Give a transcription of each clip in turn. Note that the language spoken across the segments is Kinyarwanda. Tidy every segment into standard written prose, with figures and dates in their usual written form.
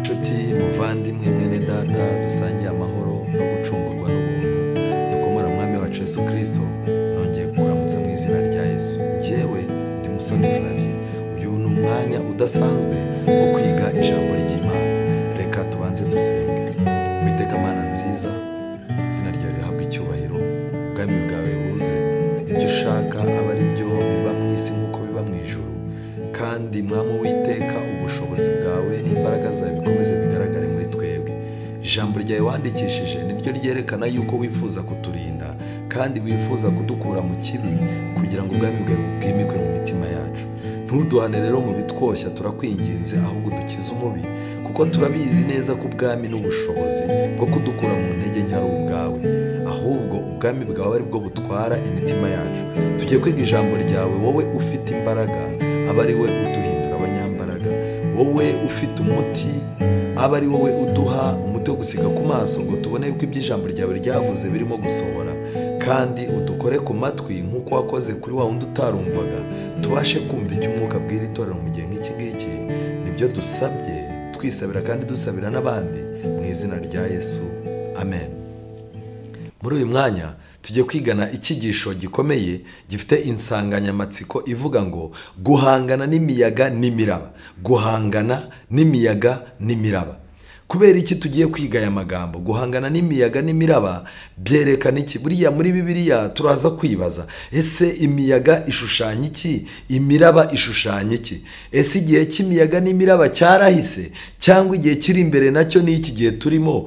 Nshuti muvandimwe mwene data dusangiye amahoro no gucungurwa n'ubuntu dukomora mwami wacu Yesu Kristo, nongeye kukuramutsa mu izina rya Yesu. Njyewe ndi Musoni Flavie. Uyu ni umwanya udasanzwe wo kwiga ijambo ry'Imana. Reka tubanze dusenge. Uwiteka Mana nziza, izina ryawe rihabwe icyubahiro, ubwami bwawe buze, ibyo ushaka aba ari byo biba mu isi nk'uko biba mu ijuru. Kandi mwami Uwiteka, ubushobozi bwawe n'imbaraga zawe bikomeze bigaragare muri twebwe. Ijambo ryawe wandikishije niryo ryerekana yuko wifuza kuturinda kandi wifuza kudukura mu kibi kugira ngo ubwami bwawe bwimikwe mu mitima yacu. Ntuduhane rero mu bitwoshya, turakwinginze, ahubwo dukize umubi, kuko turabizi neza ko ubwami n'ubushobozi bwo kudukura mu ntege nke ari ubwawe, ahubwo ubwami bwawe ari bwo butwara imitima yacu. Tugiye kwiga ijambo ryawe, wowe ufite imbaraga aba ari we uduhindura abanyambaraga, wowe ufite umuti aba ari wowe uduha umuti wo gusiga ku maso ngo tubone yuko ibyo ijambo ryawe ryavuze birimo gusohora, kandi udukore ku matwi nk'uko wakoze kuri wa wundi utarumvaga, tubashe kumva icyo umwuka abwira itorero mu gihe nk'iki ngiki. Nibyo dusabye twisabira kandi dusabira n'abandi mu izina rya Yesu, amen. Muri uyu mwanya tugiye kwigana icyigisho gikomeye gifite insanganyamatsiko ivuga ngo guhangana n'imiyaga n'imiraba. Guhangana n'imiyaga n'imiraba. Kubera iki tugiye kwiga aya magambo? Guhangana n'imiyaga n'imiraba byerekana iki? Buriya muri Bibiliya turaza kwibaza, ese imiyaga ishushanya iki? Imiraba ishushanya iki? Ese igihe cy'imiyaga n'imiraba cyarahise cyangwa igihe kiri imbere nacyo ni iki gihe turimo?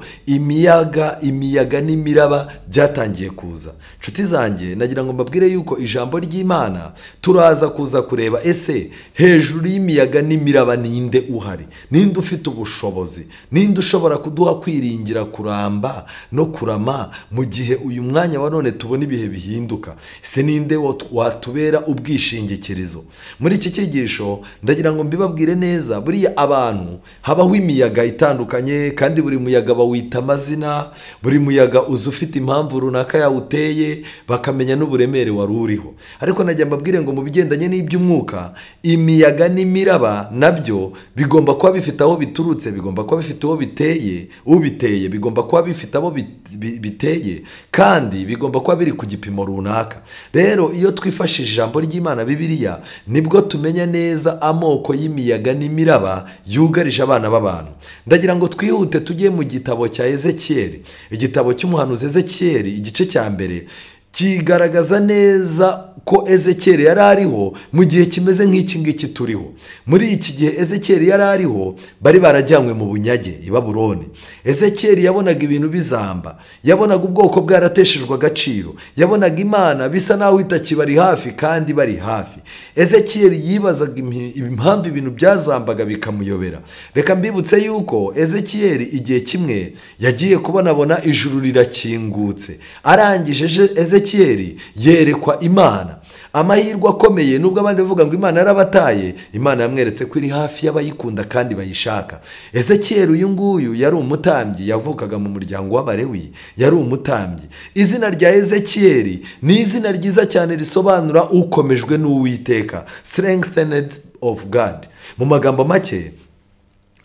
Imiyaga n'imiraba byatangiye kuza. Nshuti zanjye, nagira ngo mbabwire yuko ijambo ry'Imana turaza kuza kureba ese hejuru y'imiyaga n'imiraba ninde uhari, ninde ufite ubushobozi, ninde ushobora kuduha kwiringira kuramba no kurama mu gihe uyu mwanya wa none tubona ibihe bihinduka. Ese ninde watubera ubwishingikirizo? Muri iki cyigisho ndagira ngo mbibabwire neza, buriya abantu habaho imiyaga itandukanye kandi buri muyaga bawita amazina, buri muyaga uza ufite impamvu runaka yawuteye, bakamenya n'uburemere wari uriho. Ariko najya mbabwire ngo mu bigendanye n'iby'umwuka, imiyaga n'imiraba nabyo bigomba kuba bifite aho biturutse, bigomba kuba bifite uwo biteye, ubiteye bigomba kuba bifite abo biteye, kandi bigomba kuba biri ku gipimo runaka. Rero iyo twifashishije ijambo ry'Imana Bibiliya, nibwo tumenya neza amoko y'imiyaga n'imiraba yugarije abana b'abantu. Ndagira ngo twihute tujye mu gitabo cya Ezekiyeli, igitabo cy'umuhanuzi Ezekiyeli, igice cya mbere kigaragaza neza ko Ezekiyeli yari ariho mu gihe kimeze nk'iki ngiki turiho. Muri iki gihe Ezekiyeli yari ariho, bari barajyanywe mu bunyage i Babuloni. Ezekiyeli yabonaga ibintu bizamba, yabonaga ubwoko bwarateshejwe agaciro, yabonaga Imana bisa naho itakibari hafi kandi bari hafi. Ezekiyeli yibazaga impamvu ibintu byazambaga bikamuyobera. Reka mbibutse yuko Ezekiyeli igihe kimwe yagiye kubonabona ijuru rirakingutse, arangije Ezekiyeli yerekwa Imana. Amahirwe akomeye, nubwo abandi bavuga ngo Imana yarabataye, Imana yamweretse ko iri hafi y'abayikunda kandi bayishaka. Ezekiyeli uyu nguyu yari umutambyi, yavukaga mu muryango w'Abalewi, yari umutambyi. Izina rya Ezekiyeli ni izina ryiza cyane risobanura ukomejwe n'Uwiteka, strengthened of God. Mu magambo make,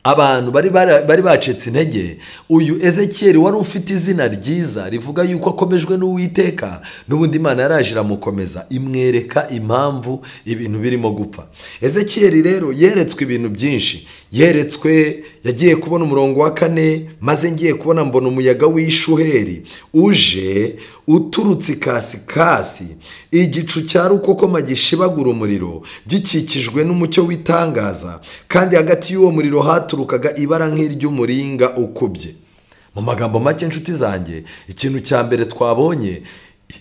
abantu bari bacitse intege, uyu Ezekiyeli wari ufite izina ryiza rivuga yuko akomejwe n'Uwiteka, n'ubundi Imana yaraje iramukomeza, imwereka impamvu ibintu birimo gupfa. Ezekiyeli rero yeretswe ibintu byinshi, yeretswe, yagiye kubona umurongo wa 4, maze ngiye kubona mbona umuyaga w'ishuheri uje uturutse ikasikasi, igicu cya rukokoma gishibagura umuriro gikikijwe n'umucyo w'itangaza, kandi hagati y'uwo muriro haturukaga ibara nk'iry'umuringa ukubye. Mu magambo make, nshuti zanjye, ikintu cya mbere twabonye,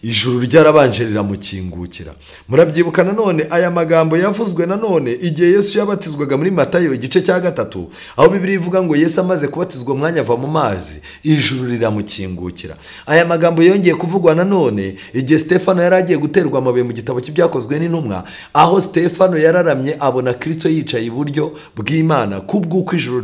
Ijuru ryarabanje riramukingukira. Murabyibuka nanone aya magambo yavuzwe nanone igihe Yesu yabatizwaga muri Matayo igice cya 3, aho Bibiliya ivuga ngo Yesu amaze kubatizwa umwanya ava mu mazi, ijuru riramukingukira. Aya magambo yongeye kuvugwa nanone igihe Stefano yari agiye guterwa amabuye mu gitabo cy'ibyakozwe n'intumwa, aho Stefano yararamye abona Kristo yicaye iburyo bw'Imana kubw'uko ijuru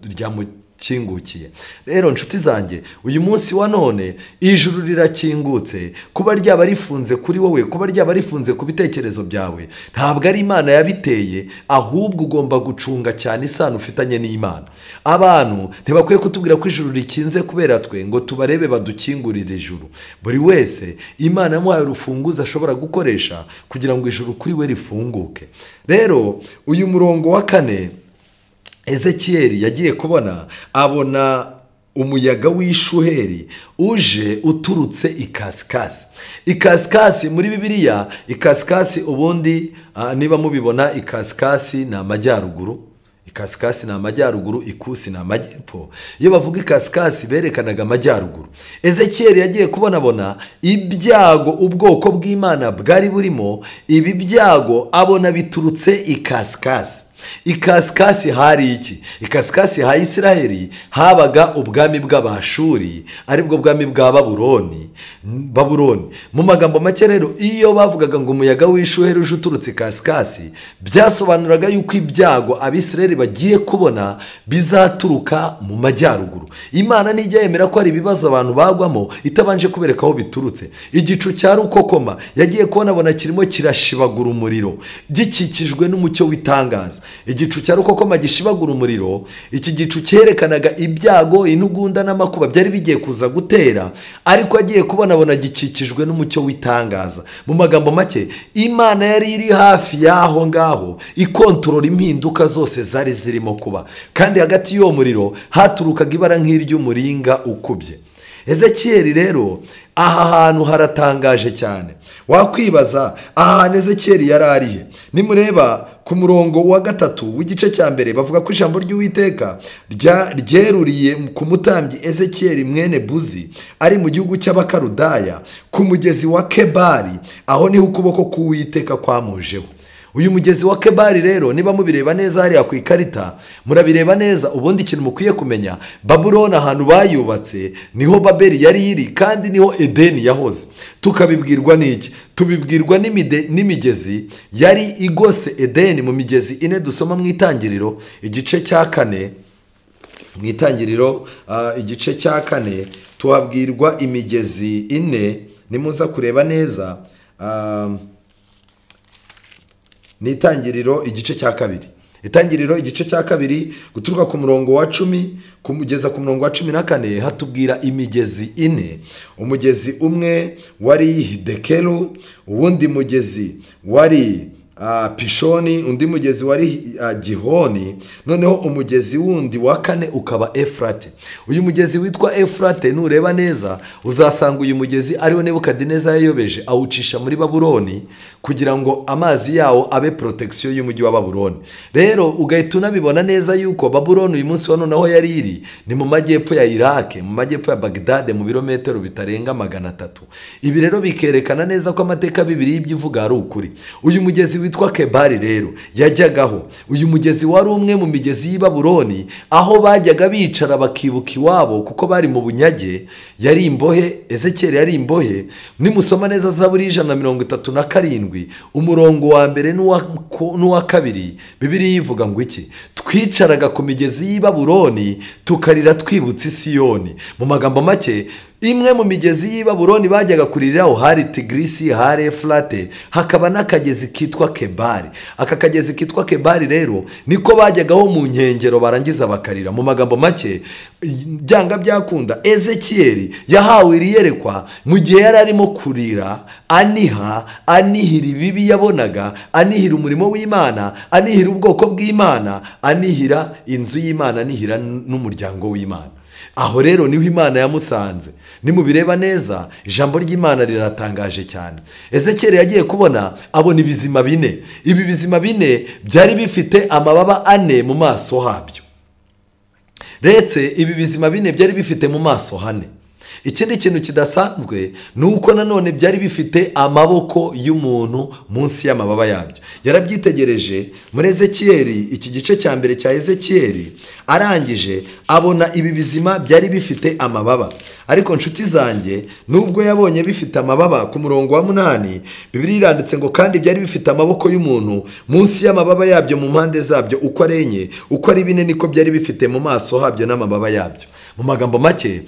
ryamukingukiye. Rero nshuti zanjye, uyu munsi wa none ijuru rirakingutse. Kuba ryaba rifunze kuri wowe, kuba ryaba rifunze ku bitekerezo byawe, ntabwo ari Imana yabiteye, ahubwo ugomba gucunga cyane isano ufitanye n'Imana. Abantu ntibakwiye kutubwira ko ijuru rikinze kubera twe ngo tubarebe badukingurire ijuru. Buri wese Imana yamuhaye urufunguzo ashobora gukoresha kugira ngo ijuru kuri we rifunguke. Rero uyu murongo wa 4, Ezekiyeli yagiye kubona, abona umuyaga w'ishuheri uje uturutse ikasikasi. Ikasikasi muri Bibiliya, ikasikasi ubundi niba mubibona, ikasikasi ni amajyaruguru. Ikasikasi ni amajyaruguru, ikusi ni amajyepfo. Iyo bavuga ikasikasi berekanaga amajyaruguru. Ezekiyeli yagiye kubonabona ibyago ubwoko bw'Imana bwari burimo. Ibi byago abona biturutse ikasikasi. Ikasikasi hari iki? Ikasikasi ha Isiraheli habaga ubwami bw'Abashuri, aribwo bwami bwa Babuloni. Mu magambo make rero, iyo bavugaga ngo umuyaga w'ishuheri uje uturutse ikasikasi, byasobanuraga yuko ibyago Abisiraheli bagiye kubona bizaturuka mu majyaruguru. Imana nijya yemera ko ari ibibazo abantu bagwamo itabanje kubereka aho biturutse. Igicu cya rukokoma yagiye kubona kirimo kirashibagura umuriro, gikikijwe n'umucyo w'itangaza. Igicu cya rukokoma gishibagura umuriro, iki gicu cyerekanaga ibyago, intugunda n'amakuba byari bigiye kuza gutera, ariko agiye kubonabona gikikijwe n'umucyo w'itangaza. Mu magambo make, Imana yari iri hafi y'aho ngaho ikontorora impinduka zose zari zirimo kuba, kandi hagati y'uwo muriro haturukaga ibara nk'iry'umuringa ukubye. Ezekiyeli rero aha hantu haratangaje cyane. Wakwibaza aha hantu Ezekiyeli yari arihe? Nimureba ku murongo wa 3 w'igice cya 1, bavuga ko ijambo ry'Uwiteka ryeruriye ku mutambyi Ezekiyeli mwene Buzi ari mu gihugu cy'Abakaludaya ku mugezi wa Kebari, aho niho ukuboko k'Uwiteka kwamujeho. Uyu mugezi wa Kebari rero niba mubireba neza hariya ku ikarita, murabireba neza. Ubundi ikintu mukwiye kumenya, Babuloni ahantu bayubatse niho Babeli yari iri, kandi niho Edeni yahoze. Tukabibwirwa n'iki? Tubibwirwa n'imigezi yari igose Edeni. Mu migezi ine dusoma mu Itangiriro igice cya 4, mu Itangiriro igice cya 4 tuhabwirwa imigezi ine. Nimuza kureba neza, ni Itangiriro igice cya 2. Itangiriro igice cya 2 guturuka ku murongo wa 10 kugeza ku murongo wa 14 hatubwira imigezi ine. Umugezi umwe wari Hidekelu, uwundi mugezi wari Pishoni, undi mugezi wari Gihoni, noneho umugezi wundi wa 4 ukaba Efrate. Uyu mugezi witwa Efrate nureba neza uzasanga uyu mugezi ariwo Nebukadineza yayobeje awucisha muri Babuloni kugira ngo amazi yawo abe protection y'umujyi wa Babuloni. Rero ugahita unabibona neza yuko Babuloni uyu munsi wa none aho yari iri ni mu majyepfo ya Iraq, mu majyepfo ya Baghdad, mu birometero bitarenga 300. Ibi rero bikerekana neza ko amateka Bibiliya ibyivuga ari ukuri. Uyu mugezi witwa Kebari rero yajyagaho. Uyu mugezi wari umwe mu migezi y'i Babuloni aho bajyaga bicara bakibuka iwabo kuko bari mu bunyage. Yari imbohe, Ezekiyeli yari imbohe. Nimusoma neza Zaburi 137 umurongo wa 1 n'uwa 2, Bibiliya ivuga ngo iki? Twicaraga ku migezi y'i Babuloni tukarira twibutse Siyoni. Mu magambo make, imwe mu migezi y'i Babuloni bajyaga kuririraho hari Tigrisi, hari Efrate, hakaba n'akagezi kitwa Kebari. Aka kagezi kitwa Kebari rero niko bajyagaho mu nkengero barangiza bakarira. Mu magambo make, byanga byakunda Ezekiyeli yahawe iriyerekwa mu gihe yari arimo kurira, aniha, anihira ibibi yabonaga, anihira umurimo w'Imana, anihira ubwoko bw'Imana, anihira inzu y'Imana, anihira n'umuryango w'Imana. Aho rero niho Imana yamusanze. Nimubireba neza, ijambo ry'Imana riratangaje cyane. Ezekiyeli yagiye kubona abona ibizima bine. Ibi bizima bine byari bifite amababa 4 mu maso habyo. Retse ibi bizima bine byari bifite mu maso hane. Ikindi kintu kidasanzwe ni uko nanone byari bifite amaboko y'umuntu munsi y'amababa yabyo. Yarabyitegereje muri Ezekiyeli, iki gice cya mbere cya Ezekiyeli, arangije abona ibi bizima byari bifite amababa. Ariko nshuti zanjye, nubwo yabonye bifite amababa, ku murongo wa 8 Bibiliya iranditse ngo kandi byari bifite amaboko y'umuntu munsi y'amababa yabyo mu mpande zabyo uko ari enye, uko ari bine niko byari bifite mu maso habyo n'amababa yabyo. Mu magambo make,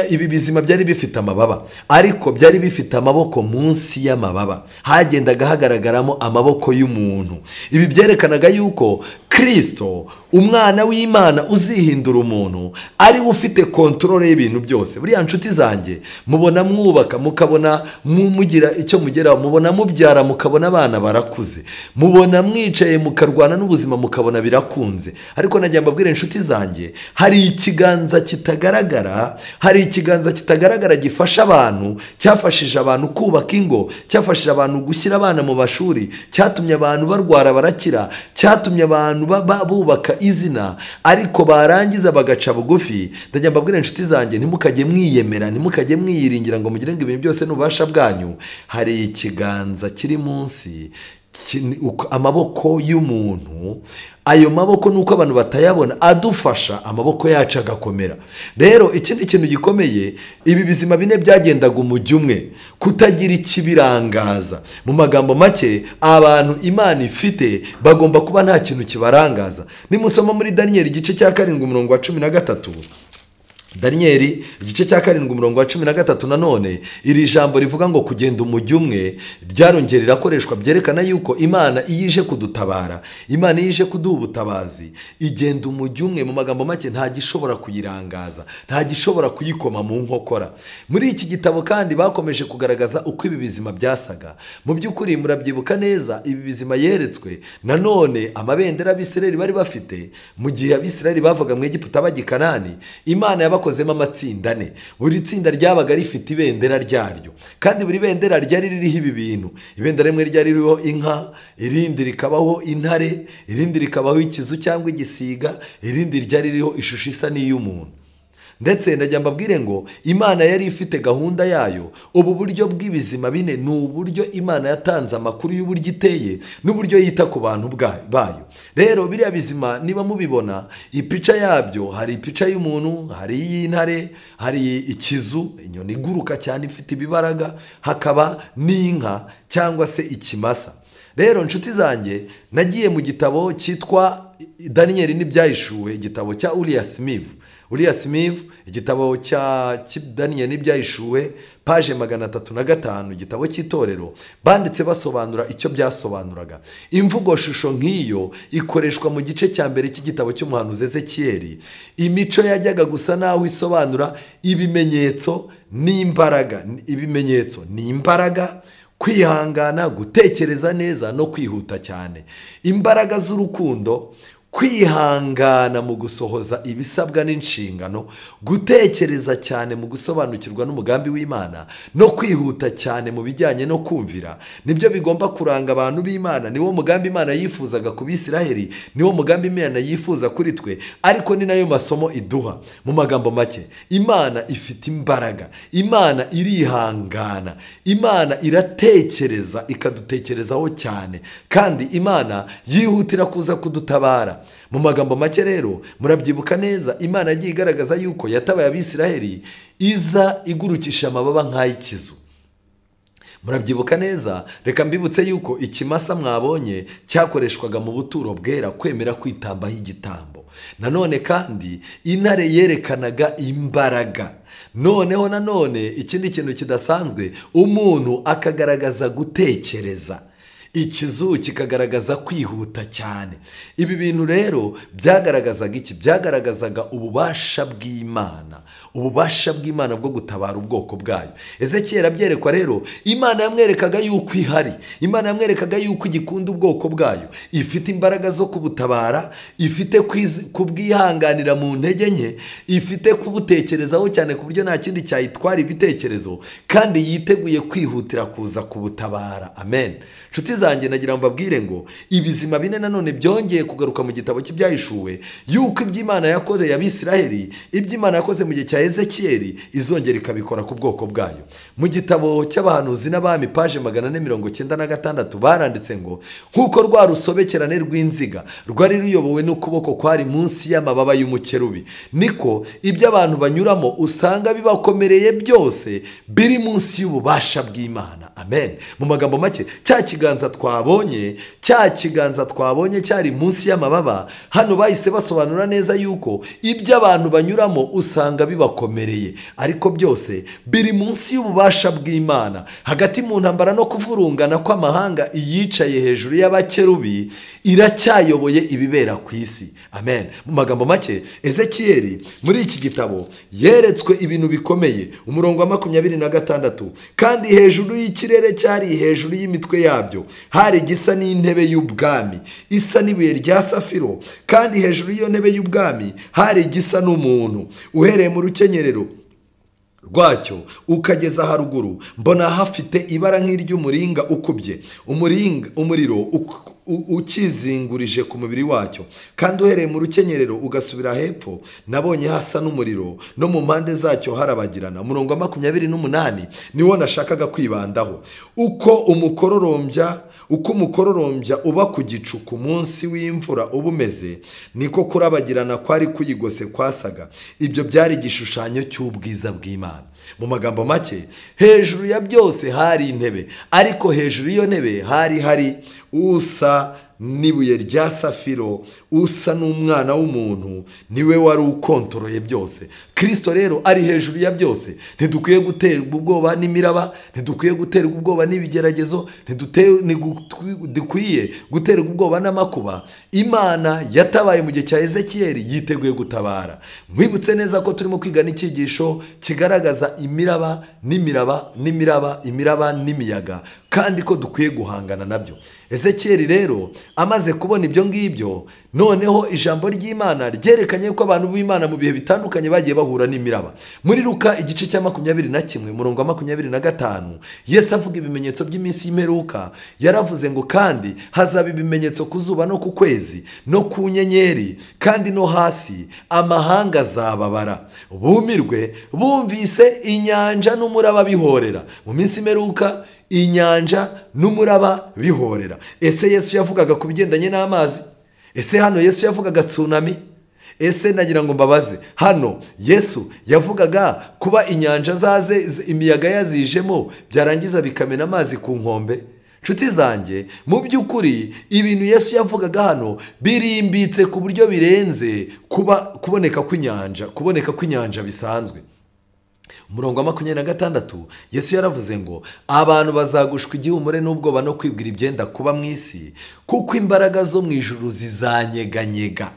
ibi bizima byari bifite amababa, ariko byari bifite amaboko munsi y'amababa. Hagendaga hagaragaramo amaboko y'umuntu. Ibi byerekanaga yuko Kristo, umwana w'Imana uzihindura umuntu, ari ufite kontrole y'ibintu byose. Buriya nshuti zanjye, mubona mwubaka, mukabona mugira icyo mugeraho, mubona mubyara, mukabona abana barakuze, mubona mwicaye mukarwana n'ubuzima, mukabona birakunze. Ariko najya mbabwira inshuti zanjye, hari ikiganza kitagaragara, hari ikiganza kitagaragara gifasha abantu, cyafashije abantu kubaka ingo, cyafashije abantu gushyira abana mu mashuri, cyatumye abantu barwara barakira, cyatumye abantu bubaka izina, ariko barangiza bagaca bugufi. Ndajya mbabwira inshuti zanjye, ntimukajye mwiyemera, ntimukajye mwiyiringira ngo mugire ngo ibintu byose n'ububasha bwanyu. Hari ikiganza kiri munsi, amaboko y'umuntu. Ayo maboko nuko abantu batayabona, adufasha amaboko yacu agakomera. Rero ikindi kintu gikomeye, ibi bizima bine byagendaga umujyi umwe, kutagira ikibirangaza. Mu magambo make, abantu Imana ifite bagomba kuba nta kintu kibarangaza. Nimusoma muri Daniel igice cya 7 umurongo wa 13, Daniel igice cya 7 umurongo wa 13, nanone iri jambo rivuga ngo kugenda umujyi umwe ryarongera rirakoreshwa, byerekana yuko Imana iyo ije kudutabara, Imana iyo ije kuduha ubutabazi, igenda umujyi umwe. Mu magambo make, nta gishobora kuyirangaza, nta gishobora kuyikoma mu nkokora. Muri iki gitabo kandi bakomeje kugaragaza uko ibi bizima byasaga. Mu by'ukuri murabyibuka neza, ibi bizima yeretswe nanone amabendera abisirayeli bari bafite mu gihe abisirayeli bavaga mu Egiputa bajya i Kanani. Imana yabakozemo amatsinda ane, buri tsinda ryabaga rifite ibendera ryaryo, kandi buri bendera ryari ririho ibi bintu. Ibendera rimwe ryari ririho inka, irindi rikabaho intare, irindi rikabaho ikizu cyangwa igisiga, irindi ryari ririho ishusho isa n'iy'umuntu. Ndetse ndajya mbabwire ngo Imana yari ifite gahunda yayo. Ubu buryo bw'ibizima bine ni uburyo Imana yatanze amakuru y'uburyo iteye n'uburyo yita ku bantu bayo. Rero biriya bizima niba mubibona, ipica yabyo, hari ipica y'umuntu, hari iy'intare, hari ikizu, inyoni iguruka cyane ifite ibibaraga, hakaba n'inka cyangwa se ikimasa. Rero nshuti zanjye, nagiye mu gitabo cyitwa Daniel n'ibyahishuwe, igitabo cya Uriah Smith. Uriah Smith, igitabo cya Daniel n'ibyahishuwe, page 305, igitabo cy'itorero, banditse basobanura icyo byasobanuraga. Imvugo shusho nk'iyo ikoreshwa mu gice cya mbere cy'igitabo cy'umuhanuzi Ezekiyeli. Imico yajyaga gusa naho isobanura ibimenyetso n'imbaraga. Ibimenyetso ni imbaraga, kwihangana, gutekereza neza no kwihuta cyane. Imbaraga z'urukundo, kwihangana mu gusohoza ibisabwa n'inshingano, gutekereza cyane mu gusobanukirwa n'umugambi w'Imana, no kwihuta cyane mu bijyanye no kumvira, nibyo bigomba kuranga abantu b'Imana. Niwo mugambi Imana yifuzaga ku Bisiraheli, niwo mugambi Imana yifuza kuri twe, ariko ni nayo masomo iduha. Mu magambo make, Imana ifite imbaraga, Imana irihangana, Imana iratekereza, ikadutekerezaho cyane, kandi Imana yihutira kuza kudutabara. Mu magambo make rero, murabyibuka neza, Imana yagiye igaragaza yuko yatabaye abisiraheli iza igurukisha amababa nk'ay'ikizu. Murabyibuka neza, reka mbibutse yuko ikimasa mwabonye cyakoreshwaga mu buturo bwera kwemera kwitambaho igitambo. Nanone kandi intare yerekanaga imbaraga. Noneho nanone ikindi kintu kidasanzwe, umuntu akagaragaza gutekereza, ikizu kikagaragaza kwihuta cyane. Ibi bintu rero byagaragazaga iki? Byagaragazaga ububasha bw'Imana, ububasha bw'Imana bwo gutabara ubwoko bwayo. Ezekiyeli abyerekwa rero, Imana yamwerekaga yuko ihari, Imana yamwerekaga yuko igikunda ubwoko bwayo, ifite imbaraga zo kubutabara, ifite kubwihanganira mu ntege nke, ifite kubutekerezaho cyane ku buryo nta kindi cyayitwara ibitekerezo, kandi yiteguye kwihutira kuza kubutabara. Amen. Nshuti Nshuti zanjye, nagira ngo mbabwire ngo ibizima bine nanone byongeye kugaruka mu gitabo cy'Ibyahishuwe, yuko iby'Imana yakoreye Abisiraheli, iby'Imana yakoze mu gihe cya Ezekiyeli, izongera ikabikora ku bwoko bwayo. Mu gitabo cy'Abahanuzi n'Abami, paje 496, baranditse ngo nk'uko rwa rusobekerane rw'inziga rwari ruyobowe n'ukuboko kwari munsi y'amababa y'umukerubi, niko ibyo abantu banyuramo usanga bibakomereye byose biri munsi y'ububasha bw'Imana. Amen. Mu magambo make, cya kiganza twabonye cyari munsi y'amababa, hano bahise basobanura neza yuko ibyo abantu banyuramo usanga bibakomereye, ariko byose biri munsi y'ububasha bw'Imana. Hagati mu ntambara no kuvurungana kw'amahanga, iyicaye hejuru y'abakerubi iracyayoboye ibibera ku isi. Amen. Mu magambo make, Ezekiyeli muri iki gitabo yeretswe ibintu bikomeye. Umurongo wa 26: "Kandi hejuru y'ikirere cyari hejuru y'imitwe yabyo hari igisa n'intebe y'ubwami isa n'ibuye rya safiro, kandi hejuru y'iyo ntebe y'ubwami hari igisa n'umuntu. Uhereye mu rukenyerero rwacyo ukageza haruguru mbona hafite ibara nk'iry'umuringa ukubye, umuringa umuriro ukizingurije ku mubiri wacyo. Kandi uhereye mu rukenyerero ugasubira hepfo nabonye hasa n'umuriro, no mu mpande zacyo harabagirana." Umurongo wa 28 niwo nashakaga kwibandaho. Uko umukororombya uba ku gicu ku munsi w'imvura uba umeze, niko kurabagirana kwari kuyigose kwasaga. Ibyo byari igishushanyo cy'ubwiza bw'Imana." Mu magambo make, hejuru ya byose hari intebe, ariko hejuru y'iyo ntebe hari hari usa n'ibuye rya safiro, usa n'umwana w'umuntu, niwe wari ukontoroye byose. Kirisito rero ari hejuru ya byose. Ntidukwiye guterwa ubwoba n'imiraba, ntidukwiye guterwa ubwoba n'ibigeragezo, ntidukwiye guterwa ubwoba n'amakuba. Imana yatabaye mu gihe cya Ezekiyeli yiteguye gutabara. Mwibutse neza ko turimo kwiga n'icyigisho kigaragaza imiraba n'imiraba n'imiraba, imiraba n'imiyaga, kandi ko dukwiye guhangana nabyo. Ezekiyeli rero amaze kubona ibyo ngibyo, noneho ijambo ry'Imana ryerekanye ko abantu b'Imana mu bihe bitandukanye bagiye bahura n'imiraba. Muri Luka igice cya 21, umurongo wa 25, Yesu avuga ibimenyetso by'iminsi y'imperuka, yaravuze ngo: "Kandi hazaba ibimenyetso ku zuba no ku kwezi no ku nyenyeri, kandi no hasi amahanga azababara, bumirwe bumvise inyanja n'umuraba bihorera." Mu minsi y'imperuka inyanja n'umuraba bihorera. Ese Yesu yavugaga ku bigendanye n'amazi? Ese hano Yesu yavugaga tsunami? Ese nagira ngo mbabaze, hano Yesu yavugaga kuba inyanja zaze imiyaga yazijemo, byarangiza bikamena amazi ku nkombe? Nshuti zanjye, mu by'ukuri ibintu Yesu yavugaga hano birimbitse ku buryo birenze kuba kuboneka kw'inyanja bisanzwe. Umurongo wa 26, Yesu yaravuze ngo: "Abantu bazagushwa igihumure n'ubwoba no kwibwira ibyenda kuba mu isi, kuko imbaraga zo mu ijuru zizanyeganyega."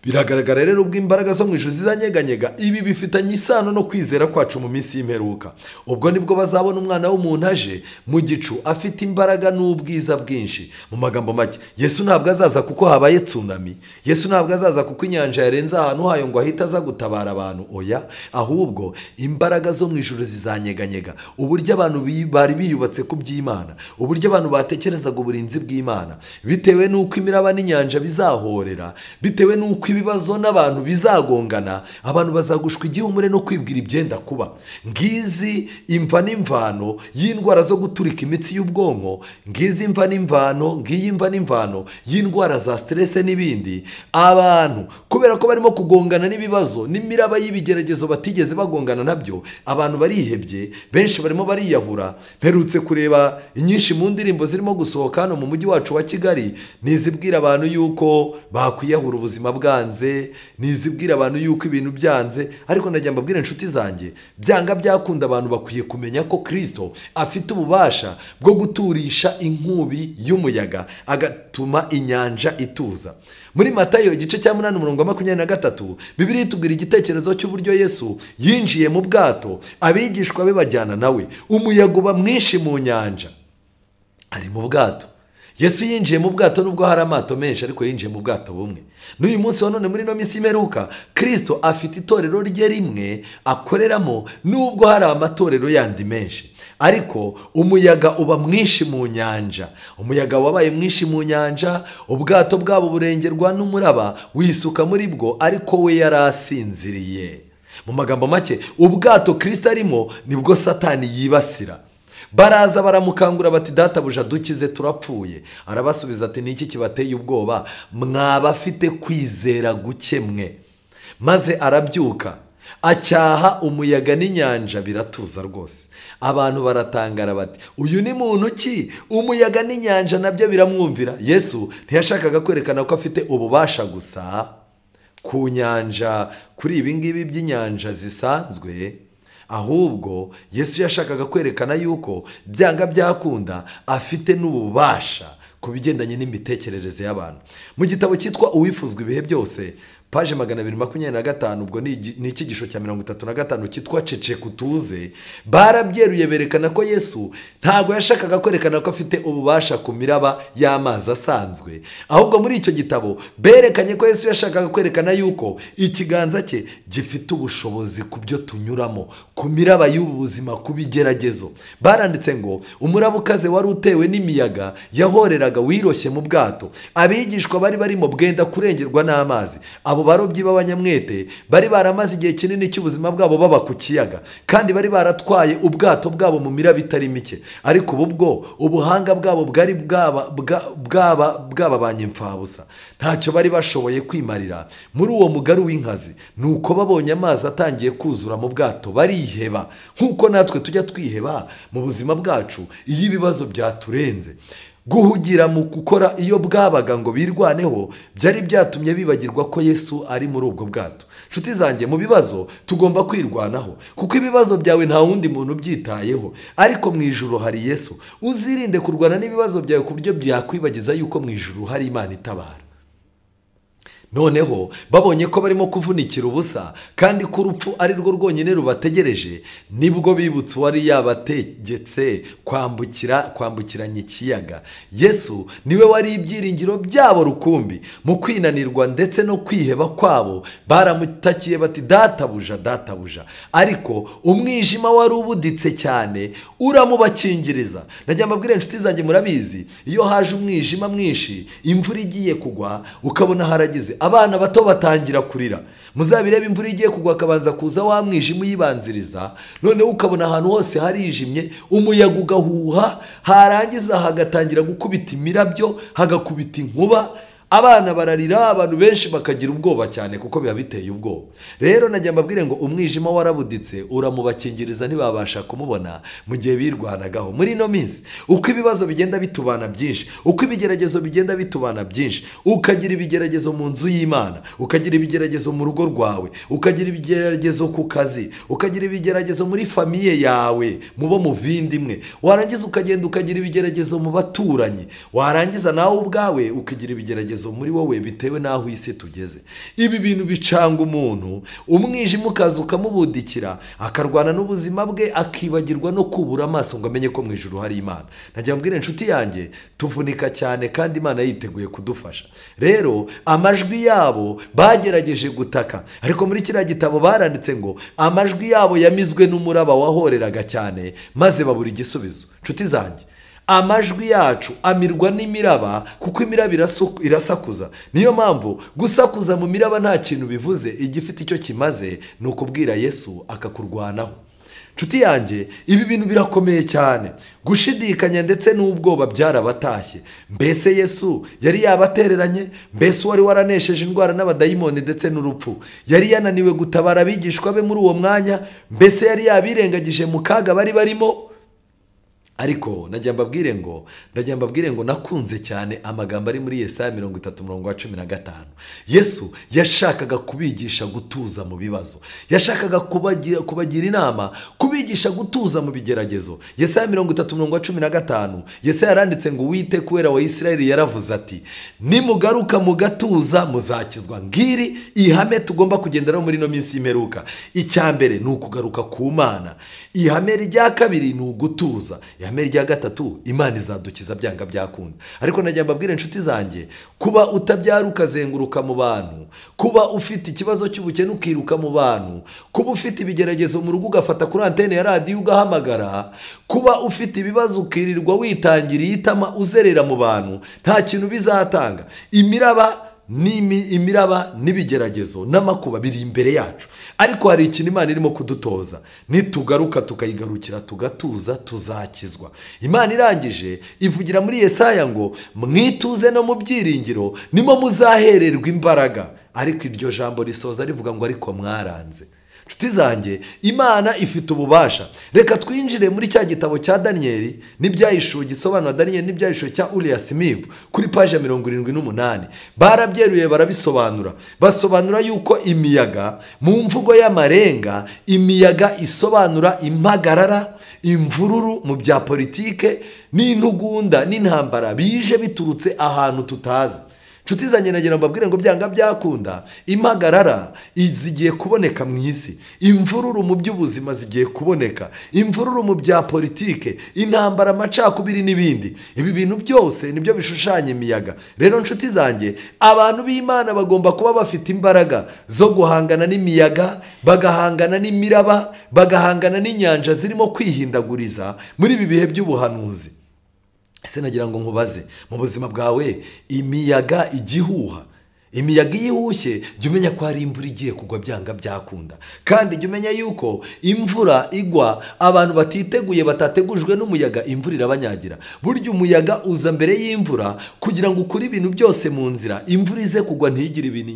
Biragaragara rero, ubwo imbaraga zo mu ijuru zizanyeganyega, ibi bifitanye isano no kwizera kwacu mu minsi y'imperuka. "Ubwo nibwo bazabona Umwana w'umuntu aje mu gicu afite imbaraga n'ubwiza bwinshi." Mu magambo make, Yesu ntabwo azaza kuko habaye tsunami. Yesu ntabwo azaza kuko inyanja yarenze ahantu hayo ngo ahite aza gutabara abantu. Oya, ahubwo imbaraga zo mu ijuru zizanyeganyega. Uburyo abantu bari biyubatse ku by'Imana, uburyo abantu batekerezaga uburinzi bw'Imana, bitewe n'uko imiraba n'inyanja bizahorera, bitewe n'uko ibibazo n'abantu bizagongana, abantu bazagushwa igihumure no kwibwira ibyenda kuba. Ngizi imva n'imvano y'indwara zo guturika imitsi y'ubwonko, ngizi imva n'imvano, ngiyi imva n'imvano y'indwara za stress n'ibindi. Abantu kubera ko barimo kugongana n'ibibazo n'imiraba y'ibigeragezo batigeze bagongana nabyo, abantu barihebye, benshi barimo bariyahura. Mperutse kureba inyinshi mu ndirimbo zirimo gusohoka hano mu mujyi wacu wa Kigali, nizibwira abantu yuko bakwiyahura ubuzima bwanze, nizibwira abantu yuko ibintu byanze. Ariko ndagira mbabwire, inshuti zanjye, byanga byakunda abantu bakwiye kumenya ko Kirisito afite ububasha bwo guturisha inkubi y'umuyaga, agatuma inyanja ituza. Muri Matayo igice cya 8, umurongo wa 23, Bibiliya itubwira igitekerezo cy'uburyo Yesu yinjiye mu bwato, abigishwa be bajyana nawe, umuyaga uba mwinshi mu nyanja. Ari mu bwato. Yesu yinjiye mu bwato nubwo hari amato menshi, ariko yinjiye mu bwato bumwe. N'uyu munsi wa none muri ino minsi y'imperuka, Kristo afite itorero rye rimwe akoreramo nubwo hari amatorero yandi menshi. Ariko umuyaga uba mwinshi mu nyanja, umuyaga wabaye mwinshi mu nyanja, ubwato bwabo burengerwa n'umuraba wisuka muri bwo, ariko we yarasinziriye. Mu magambo make, ubwato Kristo arimo nibwo Satani yibasira. Baraza baramukangura bati databuja dukize turapfuye. Arabasubiza ati niki kibateye ubwoba, mwaba afite kwizera guke mwe. Maze arabyuka acyaha umuyaga n'inyanja biratuza rwose. Abantu baratangara bati uyu ni muntu ki? Umuyaga n'inyanja nabyo biramwumvira. Yesu ntiyashakaga kwerekana ko afite ububasha gusa ku nyanja, kuri ibi ngibi by'inyanja zisanzwe, ahubwo Yesu yashakaga kwerekana yuko byanga byakunda afite n'ububasha ku bigendanye n'imitekerereze y'abantu. Mu gitabo cyitwa Uwifuzwa ibihe byose, paje 225, ubwo ni icyigisho cya 35 cyitwa Ceceka utuze, barabyeruye berekana ko Yesu ntago yashakaga kwerekana ko afite ububasha ku miraba y'amazi asanzwe, ahubwo muri icyo gitabo berekanye ko Yesu yashakaga kwerekana yuko ikiganza cye gifite ubushobozi ku byo tunyuramo, ku miraba y'ubu buzima, ku bigeragezo. Baranditse ngo umuraba ukaze wari utewe n'imiyaga yahoreraga wiroshye mu bwato, abigishwa bari barimo bwenda kurengerwa n'amazi. Abo barobyi b'abanyamwete bari baramaze igihe kinini cy'ubuzima bwabo baba ku kiyaga, kandi bari baratwaye ubwato bwabo mu miraba itari mike, ariko ubu bwo ubuhanga bwabo bwari bwababanye imfabusa, ntacyo bari bashoboye kwimarira muri uwo mugaru w'inkazi. Nuko babonye amazi atangiye kuzura mu bwato bariheba, nk'uko natwe tujya twiheba mu buzima bwacu iyo ibibazo byaturenze. Guhugira mu gukora iyo bwabaga ngo birwaneho byari byatumye bibagirwa ko Yesu ari muri ubwo bwato. Nshuti zanjye, mu bibazo tugomba kwirwanaho, kuko ibibazo byawe nta wundi muntu ubyitayeho, ariko mu ijuru hari Yesu. Uzirinde kurwana n'ibibazo byawe ku buryo byakwibagiza yuko mu ijuru hari Imana itabara. Noneho babonye ko barimo kuvunikira ubusa kandi ko urupfu ari rwo rwonyine rubategereje, nibwo bibutse uwari yabategetse kwambukiranya ikiyaga. Yesu niwe wari ibyiringiro byabo rukumbi. Mu kwinanirwa ndetse no kwiheba kwabo baramutakiye bati databuja, databuja. Ariko umwijima wari ubuditse cyane uramubakingiriza. Najya mbabwira inshuti zanjye, murabizi iyo haje umwijima mwinshi, imvura igiye kugwa, ukabona haragize, abana bato batangira kurira. Muzabirebe, imvura igiye kugwa akabanza kuza wa mwijima uyibanziriza, noneho ukabona ahantu hose harijimye, umuyaga ugahuha, harangiza hagatangira gukubita imirabyo, hagakubita inkuba, abana bararira, abantu benshi bakagira ubwoba cyane kuko biba biteye ubwoba. Rero najya mbabwire ngo umwijima warabuditse uramubakingiriza, ntibabasha kumubona mu gihe birwanagaho. Muri ino minsi uko ibibazo bigenda bitubana byinshi, uko ibigeragezo bigenda bitubana byinshi, ukagira ibigeragezo mu nzu y'Imana, ukagira ibigeragezo mu rugo rwawe, ukagira ibigeragezo ku kazi, ukagira ibigeragezo muri famiye yawe, mubo muvindimwe, warangiza ukagenda ukagira ibigeragezo mu baturanyi, warangiza nawe ubwawe ukagira ibigeragezo muri wowe bitewe n'aho isi tugeze. Ibi bintu bicanga umuntu, umwijima ukaza ukamubudikira, akarwana n'ubuzima bwe, akibagirwa no kubura amaso ngo amenye ko mu ijuru hari Imana. Najya mbwira inshuti yanjye, tuvunika cyane kandi Imana yiteguye kudufasha. Rero amajwi yabo bagerageje gutaka, ariko muri kiriya gitabo baranditse ngo amajwi yabo yamizwe n'umuraba wahoreraga cyane, maze babura igisubizo. Inshuti zanjye, amajwi yacu amirwa n'imiraba, kuko imiraba irasakuza. Niyo mpamvu gusakuza mu miraba nta kintu bivuze, igifite icyo kimaze ni ukubwira Yesu akakurwanaho. Nshuti yanjye, ibi bintu birakomeye cyane. Gushidikanya ndetse n'ubwoba byarabatashye. Mbese Yesu yari yabatereranye? Mbese wari waranesheje indwara n'abadayimoni ndetse n'urupfu yari yananiwe gutabara abigishwa be muri uwo mwanya? Mbese yari yabirengagije mu kaga bari barimo? Ariko najya mbabwire ngo nakunze cyane amagambo ari muri Yesaya 30:15. Yesu yashakaga kubigisha gutuza mu bibazo, yashakaga kubagira inama, kubigisha gutuza mu bigeragezo. Yesaya 30:15, Yesaya yaranditse ngo Uwiteka Uwera wa Isirayeli yaravuze ati nimugaruka mugatuza muzakizwa. Ngiri ihame tugomba kugenderaho muri ino minsi y'imperuka. Icya mbere ni ukugaruka ku Mana, ihame rya kabiri ni ugutuza. Ihame rya gatatu, Imana izadukiza byanga byakunda. Ariko najya mbabwira inshuti zanjye, kuba utabyara ukazenguruka mu bantu, kuba ufite ikibazo cy'ubukene ukiruka mu bantu, kuba ufite ibigeragezo mu rugo ugafata kuri antene ya radiyo ugahamagara, kuba ufite ibibazo ukirirwa witangiriye itama uzerera mu bantu, nta kintu bizatanga. Imiraba n'ibigeragezo n'amakuba biri imbere yacu, ariko hari ikintu Imana irimo kudutoza. Nitugaruka tukayigarukira tugatuza, tuzakizwa. Imana irangije ivugira muri Yesaya ngo mwituze no mu byiringiro nimo muzahererwa imbaraga. Ariko iryo jambo risoza rivuga ngo ariko mwaranze. Nshuti zanjye, Imana ifite ububasha. Reka twinjire muri cya gitabo cya Daniyeli n'ibyahishuwe, gisobanura Daniyeli n'ibyahishuwe cya Uriya Smith kuri paje 78. Barabyeruye barabisobanura, basobanura yuko imiyaga mu mvugo y'amarenga, imiyaga isobanura impagarara, imvururu mu bya politike n'intugunda n'intambara bije biturutse ahantu tutazi. Nshuti zanjye, nagira mbabwire ngo byanga byakunda impagarara zigiye kuboneka mu isi, imvururu mu by'ubuzima zigiye kuboneka, imvururu mu bya politike, intambara, amacakubiri n'ibindi. Ibi bintu byose nibyo bishushanya imiyaga. Rero nshuti zanjye, abantu b'Imana bagomba kuba bafite imbaraga zo guhangana n'imiyaga, bagahangana n'imiraba, bagahangana n'inyanja zirimo kwihindaguriza muri ibi bihe by'ubuhanuzi. Ese nagira ngo nkubaze, mu buzima bwawe imiyaga igihuha, imiyaga iyihushye, jya umenya ko hari imvura igiye kugwa byanga byakunda. Kandi jya umenya yuko imvura igwa abantu batiteguye, batategujwe n'umuyaga, imvura irabanyagira. Burya umuyaga uza mbere y'imvura kugira ngo ukure ibintu byose mu nzira, imvura ize kugwa ntigire ibintu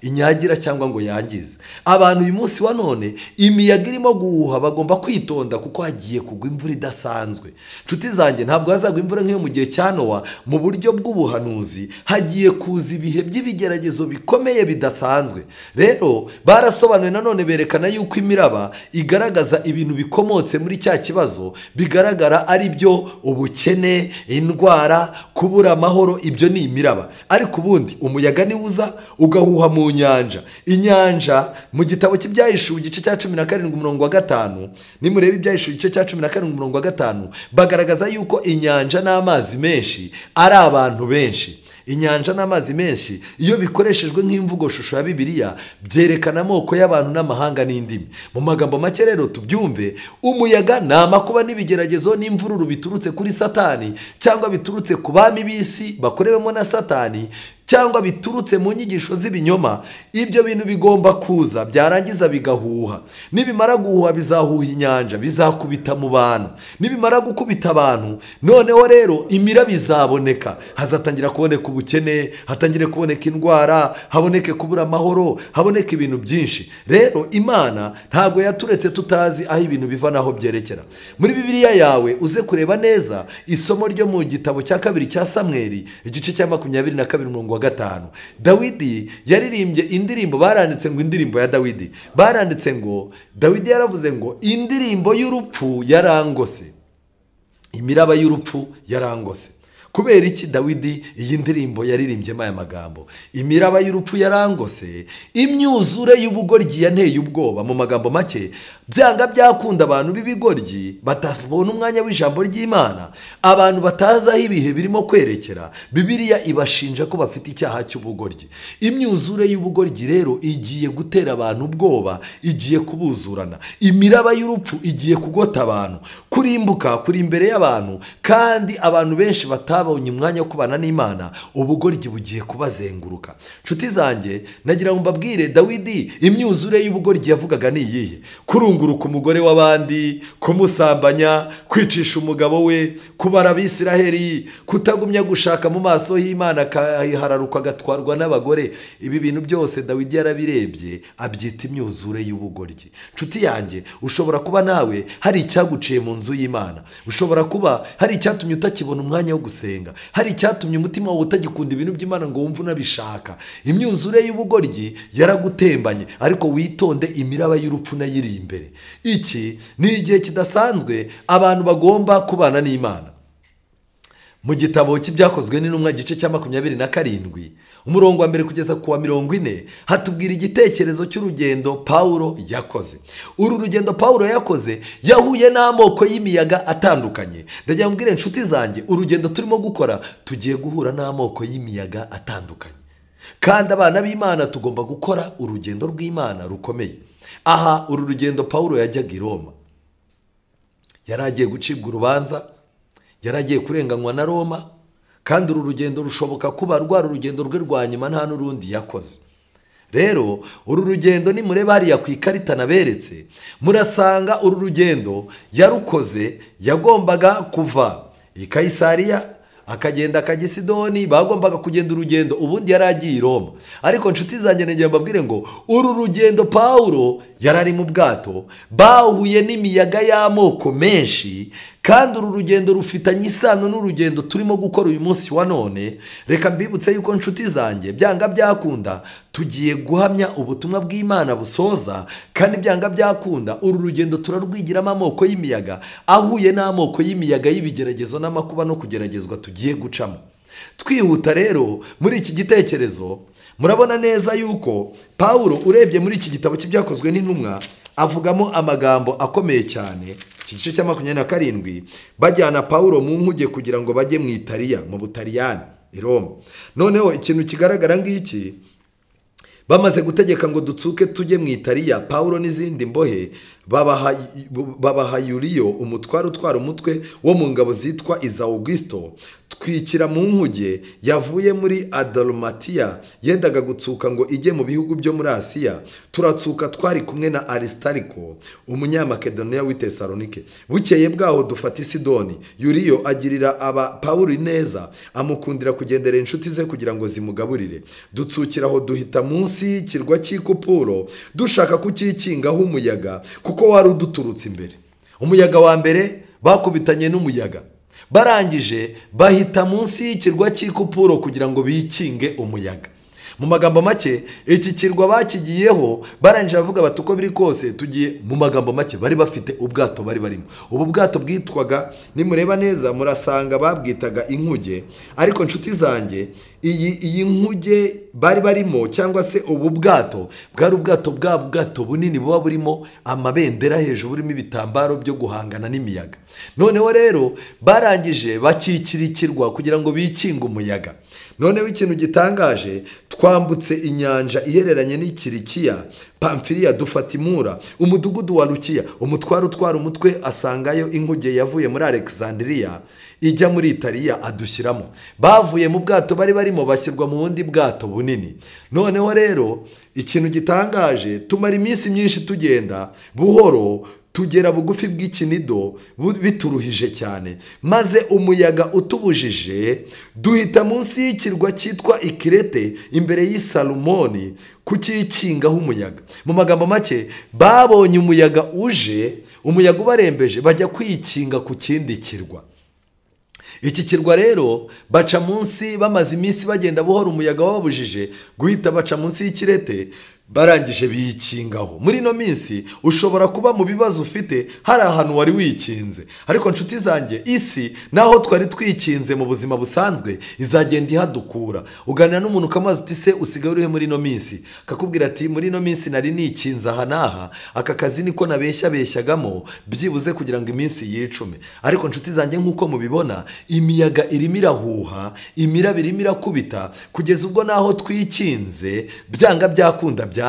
inyagira cyangwa ngo yangize. Abantu uyu munsi wa none imiyaga irimo guhuha bagomba kwitonda kuko hagiye kugwa imvura idasanzwe. Nshuti zanjye, ntabwo hazagwa imvura nk'iyo mu gihe cya Nowa. Mu buryo bw'ubuhanuzi hagiye kuza ibihe by'ibigeragezo bikomeye bidasanzwe. Rero barasobanuye nanone berekana yuko imiraba igaragaza ibintu bikomotse muri cya kibazo, bigaragara ari byo ubukene, indwara, kubura amahoro, ibyo ni imiraba. Ariko ubundi umuyaga niwuza ugahuha mu nyanja. Inyanja mu gitabo cy'ibyahishuwe igice cya 17 umurongo wa 5, nimureba ibyahishuwe igice cya 17 umurongo wa 5, bagaragaza yuko inyanja n'amazi menshi ari abantu benshi. Inyanja n'amazi menshi iyo bikoreshejwe nk'imvugo shusho ya Bibiliya byerekana amoko y'abantu n'amahanga n'indimi. Mu magambo make rero tubyumve, umuyaga ni amakuba n'ibigeragezo n'imvururu biturutse kuri Satani, cyangwa biturutse ku bami b'isi bakorewemo na Satani, cyangwa biturutse mu nyigisho z'ibinyoma. Ibyo bintu bigomba kuza byarangiza bigahuha. Nibimara guhuha bizahuha inyanja, bizakubita mu bantu. Nibimara gukubita abantu, noneho rero imiraba izaboneka. Hazatangira kuboneka ubukene, hatangire kuboneka indwara, haboneke kubura amahoro, haboneke ibintu byinshi. Rero Imana ntago yaturetse tutazi aho ibintu biva naho byerekera. Muri Bibiliya yawe uze kureba neza isomo ryo mu gitabo cya kabiri cya Samweli igice cya 22 umurongo wa 5. Dawidi yaririmbye indirimbo, baranditse ngo indirimbo ya Dawidi. Baranditse ngo Dawidi yaravuze ngo indirimbo y'urupfu yarangose, imiraba y'urupfu yarangose. Kubera iki Dawidi iyi ndirimbo yaririmbyemo aya magambo? Imiraba y'urupfu yarangose, imyuzure y'ubugoryi yanteye ubwoba. Mu magambo make, byanga byakunda abantu b'ibigoryi batabona umwanya w'ijambo ry'Imana, abantu batazi aho ibihe birimo kwerekera, Bibiliya ibashinja ko bafite icyaha cy'ubugoryi. Imyuzure y'ubugoryi rero igiye gutera abantu ubwoba, igiye kubuzurana. Imiraba y'urupfu igiye kugota abantu, kurimbuka kuri imbere y'abantu, kandi abantu benshi batabonye umwanya wo kubana n'Imana, ubugoryi bugiye kubazenguruka. Nshuti zanjye, nagira ngo mbabwire, Dawidi imyuzure y'ubugoryi yavugaga ni iyihe? Kurunguruka umugore w'abandi, kumusambanya, kwicisha umugabo we, kubara Abisiraheli, kutagumya gushaka mu maso y'Imana akahararuka agatwarwa n'abagore. Ibi bintu byose Dawidi yarabirebye abyita imyuzure y'ubugoryi. Nshuti yanjye, ushobora kuba nawe hari icyaguciye mu nzu y'Imana, ushobora kuba hari icyatumye utakibona umwanya wo gusenga, hari icyatumye umutima wawe utagikunda ibintu by'Imana ngo wumve unabishaka. Imyuzure y'ubugoryi yaragutembanye, ariko witonde, imiraba y'urupfu nayo iri imbere. Iki ni igihe kidasanzwe abantu bagomba kubana n'Imana. Mu gitabo cy'ibyakozwe n'intumwa igice cya 27 umurongo wa 1 kugeza ku wa 40 hatubwira igitekerezo cy'urugendo Paulo yakoze. Uru rugendo Paulo yakoze yahuye n'amoko y'imiyaga atandukanye. Ndagira mbwire inshuti zanjye, urugendo turimo gukora tugiye guhura n'amoko y'imiyaga atandukanye, kandi abana b'Imana tugomba gukora urugendo rw'Imana rukomeye. Aha uru rugendo Paulo yajyaga i Roma, yari agiye gucibwa urubanza, yari agiye kurenganywa na Roma, kandi uru rugendo rushoboka kuba rwari urugendo rwe rwa nyuma nta n'urundi yakoze. Rero uru rugendo nimureba hariya ku ikarita naberetse, murasanga uru rugendo yarukoze yagombaga kuva i Kayisariya akagenda akajya i Sidoni, bagombaga kugenda urugendo, ubundi yari agiye i Roma. Ariko nshuti zanjye ngiye mbabwire ngo uru rugendo Paulo yari ari mu bwato, bahuye n'imiyaga y'amoko menshi, kandi uru rugendo rufitanye isano n'urugendo turimo gukora uyu munsi wa none. Reka mbibutse yuko nshuti zanjye byanga byakunda tugiye guhamya ubutumwa bw'Imana busoza, kandi byanga byakunda uru rugendo turarwigiramo amoko y'imiyaga ahuye n'amoko y'imiyaga y'ibigeragezo n'amakuba no kugeragezwa tugiye gucamo. Twihuta rero muri iki gitekerezo, murabona neza yuko Paulo urebye muri iki gitabo cy'ibyakozwe n'intumwa avugamo amagambo akomeye cyane. Iki gice cya 27 bajyana Paulo mu nkuge kugira ngo bajye mu Italiya, mu Butaliyani, i Roma. Noneho ikintu kigaragara ngiki, bamaze gutegeka ngo dutsuke tujye mu Italiya, Paulo n'izindi mbohe babaha Yuriyo umutwaro utwara umutwe wo mu ngabo zitwa iza Augusto, twikira mu nkuge yavuye muri Adalmatia yendaga gutsuka ngo ijye mu bihugu byo muri Asiya. Turatsuka twari kumwe na Aristariko umunyamakedoniya w'i Tesalonike. Bukeye bwaho dufata Sidoni. Yuriyo agirira aba Paulo neza, amukundira kugendera inshuti ze kugira ngo zimugaburire. Dutsukiraho duhita munsi y'ikirwa cy'Ikupuro dushaka kukikingaho umuyaga, kuko wari uduturutse imbere. Umuyaga wa mbere bakubitanye n'umuyaga, barangije bahita munsi y'ikirwa cy'Ikupuro kugira ngo bikinge umuyaga. Mu magambo make, iki kirwa bakigiyeho barangije bavuga bati uko biri kose tugiye. Mu magambo make bari bafite ubwato bari barimo. Ubu bwato bwitwaga, nimureba neza murasanga babwitaga inkuge, ariko nshuti zanjye iyi nkuge bari barimo cyangwa se ubu bwato bwari ubwato bwa bwato bunini buba burimo amabendera hejuru, burimo ibitambaro byo guhangana n'imiyaga. Noneho rero barangije bakikira ikirwa kugira ngo bikinge umuyaga. Noneho ikintu gitangaje, twambutse inyanja ihereranye n'Ikirikiya, Pamfiliya, dufata Imura, umudugudu wa Lukiya. Umutwaro utwara umutwe asangayo inkuge yavuye muri Alexandria ijya muri Italiya, adushyiramo. Bavuye mu bwato bari barimo bashyirwa mu bundi bwato bunini. Noneho rero ikintu gitangaje, tumara iminsi myinshi tugenda buhoro, tugera bugufi bw'Ikinido bituruhije cyane, maze umuyaga utubujije duhita munsi y'ikirwa cyitwa Ikirete imbere y'i Salomoni kukikingaho umuyaga. Mu magambo make, babonye umuyaga uje, umuyaga ubarembeje, bajya kwikinga ku kindi kirwa. Iki kirwa rero baca munsi, bamaze iminsi bagenda buhoro umuyaga wababujije guhita baca munsi y'Ikirete, barangije bikingaho. Muri ino minsi ushobora kuba mu bibazo ufite hari ahantu wari wikinze, ariko nshuti zanjye isi naho twari twikinze mu buzima busanzwe izagenda ihadukura. Uganira n'umuntu ukamaze uti se usigaye urihe muri ino minsi, akakubwira ati muri ino minsi nari nikinze aha n'aha, aka kazi niko nabeshya beshyagamo byibuze kugira ngo iminsi yicume. Ariko nshuti zanjye nk'uko mubibona, imiyaga irimo irahuha, imiraba irimo irakubita, kugeza ubwo naho twikinze byanga byakunda byanga.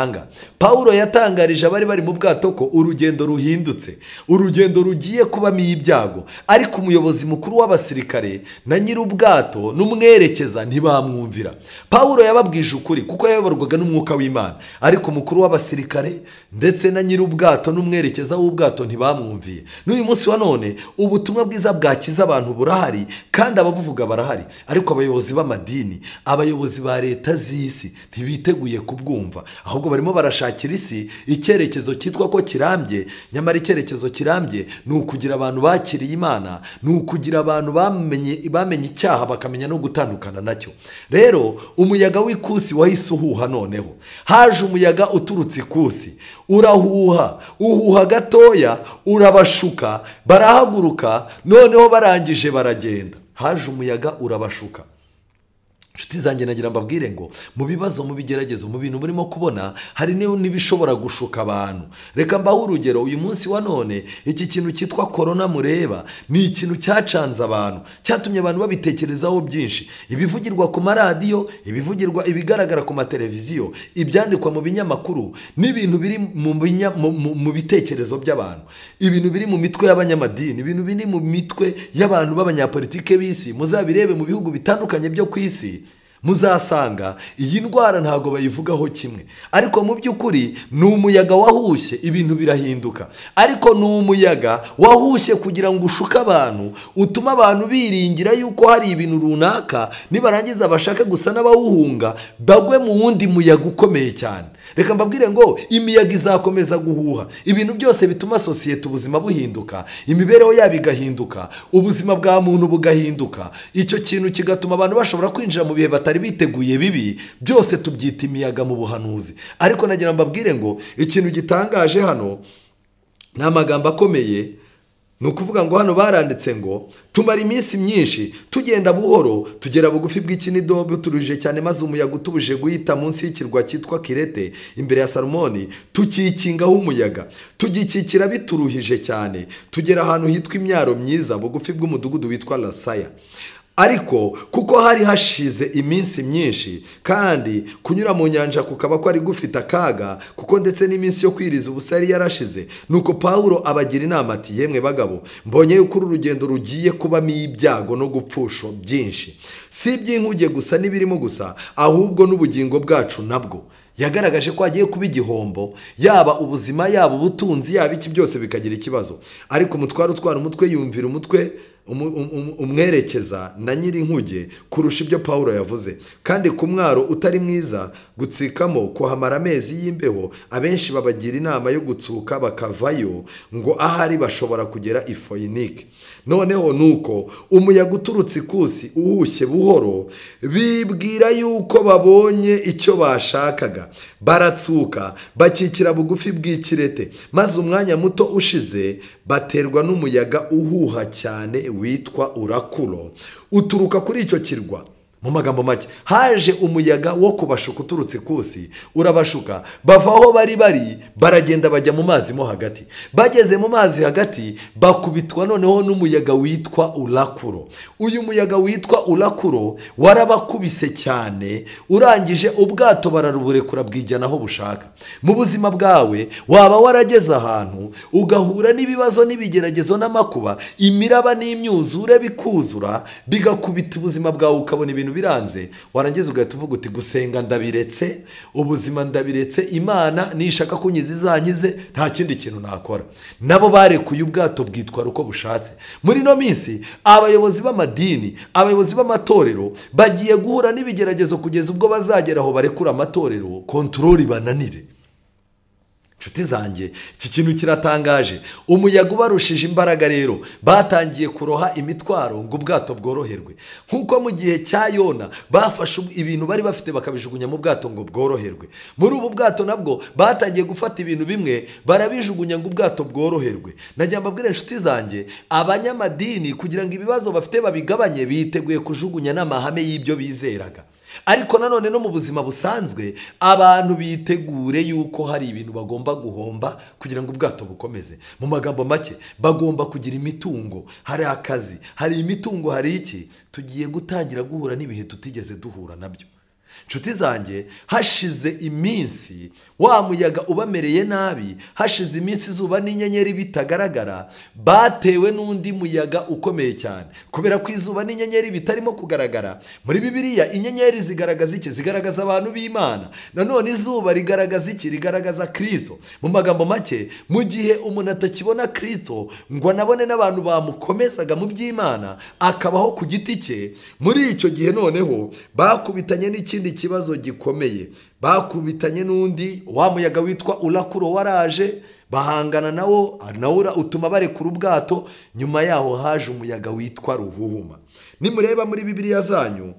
Paulo yatangarije abari bari mu bwato ko urugendo ruhindutse, urugendo rugiye kubamo ibyago, ariko umuyobozi mukuru w'abasirikare na nyir'ubwato n'umwerekeza ntibamwumvira. Paulo yababwije ukuri kuko yayoborwaga n'umwuka w'Imana, ariko umukuru w'abasirikare ndetse na nyir'ubwato n'umwerekeza w'ubwato ntibamwumviye. N'uyu munsi wa none ubutumwa bwiza bwakiza abantu burahari kandi ababuvuga barahari, ariko abayobozi b'amadini, abayobozi ba leta z'isi ntibiteguye kubwumva, ahubwo barimo barashakira isi icyerekezo cyitwa ko kirambye. Nyamara icyerekezo kirambye ni ukugira abantu bakiriye Imana, ni ukugira abantu bamenye icyaha bakamenya no gutandukana nacyo. Rero umuyaga w'ikusi wahise uhuha. Noneho haje umuyaga uturutse ikusi, urahuha, uhuha gatoya, urabashuka, barahaguruka, noneho barangije baragenda. Haje umuyaga urabashuka. Inshuti zanjye, nagira mbabwire ngo mu bibazo, mu bigeragezo, mu bintu murimo kubona, hari n'ibishobora gushuka abantu. Reka mbahe urugero. Uyu munsi wa none, iki kintu cyitwa korona mureba ni ikintu cyacanze abantu, cyatumye abantu babitekerezaho byinshi. Ibivugirwa ku maradiyo, ibivugirwa, ibigaragara ku mateleviziyo, ibyandikwa mu binyamakuru, n'ibintu biri mu bitekerezo by'abantu, ibintu biri mu mitwe y'abanyamadini, ibintu biri mu mitwe y'abantu b'abanyapolitike b'isi. Muzabirebe mu bihugu bitandukanye byo ku isi, muzasanga iyi ndwara ntabwo bayivugaho kimwe. Ariko mu by'ukuri ni umuyaga wahushye, ibintu birahinduka. Ariko ni umuyaga wahushye kugira ngo ushuke abantu, utume abantu biringira yuko hari ibintu runaka, nibarangiza bashake gusa n'abawuhunga, bagwe mu wundi muyaga ukomeye cyane. Reka mbabwire ngo imiyaga izakomeza guhuha. Ibintu byose bituma sosiyete, ubuzima buhinduka, imibereho yabo igahinduka, ubuzima bwa muntu bugahinduka, icyo kintu kigatuma abantu bashobora kwinjira mu bihe batari biteguye bibi, byose tubyita imiyaga mu buhanuzi. Ariko nagira mbabwire ngo ikintu gitangaje hano ni amagambo akomeye. Ni ukuvuga ngo hano baranditse ngo tumara iminsi myinshi tugenda buhoro, tugera bugufi bw'Ikinido buturuje cyane, maze umuyaga utubuje guhita munsi y'ikirwa cyitwa Kirete imbere ya Salomoni, tukikingaho umuyaga, tugikikira bituruhije cyane, tugera ahantu hitwa Imyaro Myiza, bugufi bw'umudugudu witwa Lasaya. Ariko kuko hari hashize iminsi myinshi, kandi kunyura mu nyanja kukaba kwari gufite akaga, kuko ndetse n'iminsi yo kwiriza ubusa yari yarashize, nuko Pawulo abagira inama ati: "Yemwe bagabo, mbonye yuko uru rugendo rugiye kubamo ibyago no gupfusha byinshi, si iby'inkuge gusa n'ibirimo gusa, ahubwo n'ubugingo bwacu nabwo." Yagaragaje ko hagiye kuba igihombo, yaba ubuzima, yaba ubutunzi, yaba iki, byose bikagira ikibazo. Ariko umutware utwara umutwe yumvira umutwe umwerekeza na nyir'inkuge kurusha ibyo Pawulo yavuze. Kandi ku mwaro utari mwiza gutsikamo, kuhamara amezi y'imbeho, abenshi babagira inama yo gutsuka bakavayo, ngo ahari bashobora kugera i Foyinike. Noneho nuko umuyaga uturutse ikusi uhushye buhoro, bibwira yuko babonye icyo bashakaga, baratsuka bakikira bugufi bw'Ikirete. Maze umwanya muto ushize, baterwa n'umuyaga uhuha cyane witwa Urakuro, uturuka kuri icyo kirwa. Mu magambo make, haje umuyaga wo kubashuka uturutse ikusi, urabashuka, bava aho bari bari, baragenda bajya mu mazi mo hagati. Bageze mu mazi hagati, bakubitwa noneho n'umuyaga witwa Urakuro. Uyu muyaga witwa Urakuro warabakubise cyane, urangije ubwato bararuburekura bwijyana aho bushaka. Mu buzima bwawe waba warageze ahantu ugahura n'ibibazo n'ibigeragezo n'amakuba, imiraba n'imyuzure bikuzura, bigakubita ubuzima bwawe, ukabona ibintu biranze, warangiza ugahita uvuga uti: "Gusenga ndabiretse, ubuzima ndabiretse, Imana nishaka kunyiza izanyize, nta kindi kintu nakora." Nabo barekuye ubwato bwitwara uko bushatse. Muri ino minsi abayobozi b'amadini, abayobozi b'amatorero bagiye guhura n'ibigeragezo kugeza ubwo bazagera aho barekura amatorero, contrôle bananire. Inshuti zanjye, iki kintu kiratangaje. Umuyaga ubarushije imbaraga rero, batangiye kuroha imitwaro ngo ubwato bworoherwe, nk'uko mu gihe cya Yona bafashe ibintu bari bafite bakabijugunya mu bwato ngo bworoherwe. Muri ubu bwato nabwo batangiye gufata ibintu bimwe barabijugunya ngo ubwato bworoherwe. Najya mbabwira, inshuti zanjye, abanyamadini kugira ngo ibibazo bafite babigabanye, biteguye kujugunya n'amahame y'ibyo bizeraga. Ariko nanone no mu buzima busanzwe, abantu bitegure yuko hari ibintu bagomba guhomba kugira ngo ubwato bukomeze. Mu magambo make, bagomba kugira imitungo, hari akazi, hari imitungo, hari iki. Tugiye gutangira guhura n'ibihe tutigeze duhura nabyo. Inshuti zanjye, hashize iminsi wa muyaga ubamereye nabi, hashize iminsi izuba n'inyenyeri bitagaragara, batewe n'undi muyaga ukomeye cyane. Kubera ko izuba n'inyenyeri bitarimo kugaragara, muri Bibiliya inyenyeri zigaragaza iki? Zigaragaza abantu b'Imana. Nanone izuba rigaragaza iki? Rigaragaza Kristo. Mu magambo make, mu gihe umuntu atakibona Kristo ngo anabone n'abantu bamukomezaga mu by'Imana, akabaho ku giti cye, muri icyo gihe noneho bakubitanye n'ikindi kibazo gikomeye. Bakubitanye n'undi wa muyaga witwa Urakuro, waraje bahangana nawo, nawo utuma barekura ubwato. Nyuma yaho haje umuyaga witwa Ruhuhuma. Nimureba muri Bibiliya zanyu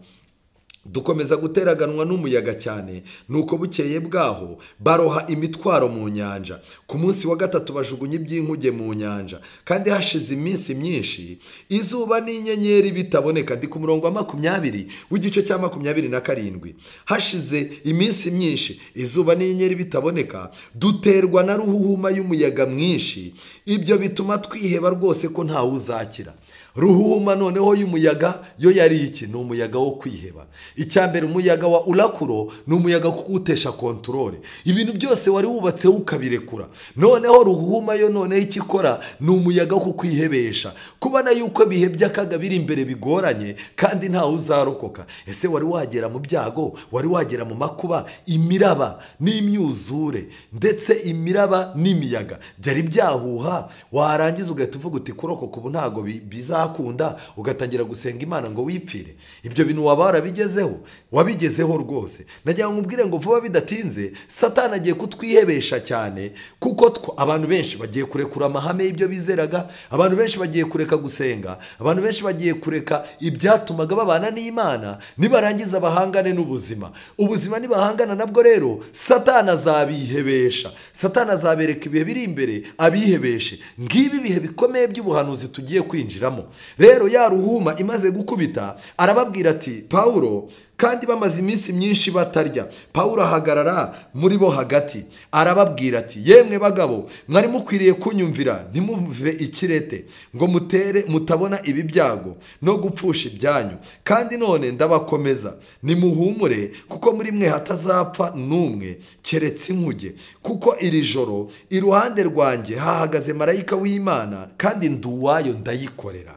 Dukomeza guteraganwa n'umuyaga cyane, nuko bukeye bwaho baroha imitwaro mu nyanja. Ku munsi wa gatatu bajugunya iby'inkuge mu nyanja, kandi hashize iminsi myinshi izuba n'inyenyeri bitaboneka. Ndi ku murongo wa 20 w'igice cya 27. Hashize iminsi myinshi izuba n'inyenyeri bitaboneka, duterwa na ruhuhuma y'umuyaga mwinshi. Ibyo bituma twiheba rwose ko ntawe uzakira. Ruhuma noneho y'umuyaga yo yari iki? Ni umuyaga wo kwiheba. Icyambere, umuyaga wa urakuro ni umuyaga kugutesha control, ibintu byose wari wubatse ukabirekura. Noneho ruhuma yo noneho ikikora ni umuyaga wo kukwihebesha, kubona yuko bihe by'akaga biri imbere bigoranye kandi ntawe uzarokoka. Ese wari wagera mu byago, wari wagera mu makuba, imiraba n'imyuzure, ndetse imiraba n'imiyaga byari byahuha, warangiza ugahita uvuga uti kurokoka ubu ntago bizakunda, ugatangira gusenga Imana ngo wipfire? Ibyo bintu waba warabigezeho, wabigezeho rwose. Nagira ngo nkubwire ngo vuba bidatinze Satani agiye kutwihebesha cyane, kuko abantu benshi bagiye kurekura amahame y'ibyo bizeraga, abantu benshi bagiye kureka gusenga, abantu benshi bagiye kureka ibyatumaga babana n'Imana, nibarangiza bahangane n'ubuzima. Ubuzima nibahangana nabwo rero Satani azabihebesha, Satani azabereka ibihe biri imbere abihebeshe. Ngibi ibihe bikomeye by'ubuhanuzi tugiye kwinjiramo. Rero ya ruhuma imaze gukubita, arababwira ati Paulo, kandi bamaze iminsi myinshi batarya. Paulo ahagarara muri bo hagati, arababwira ati yemwe bagabo, mwari mukwiriye kunyumvira, ntimuve ikirete ngo mutere mutabona ibi byago no gupfusha ibyanyu. Kandi none ndabakomeza, nimuhumure, kuko muri mwe hatazapfa n'umwe keretse inkuge. Kuko iri joro iruhande rwanjye hahagaze marayika w'Imana, kandi nduwayo ndayikorera.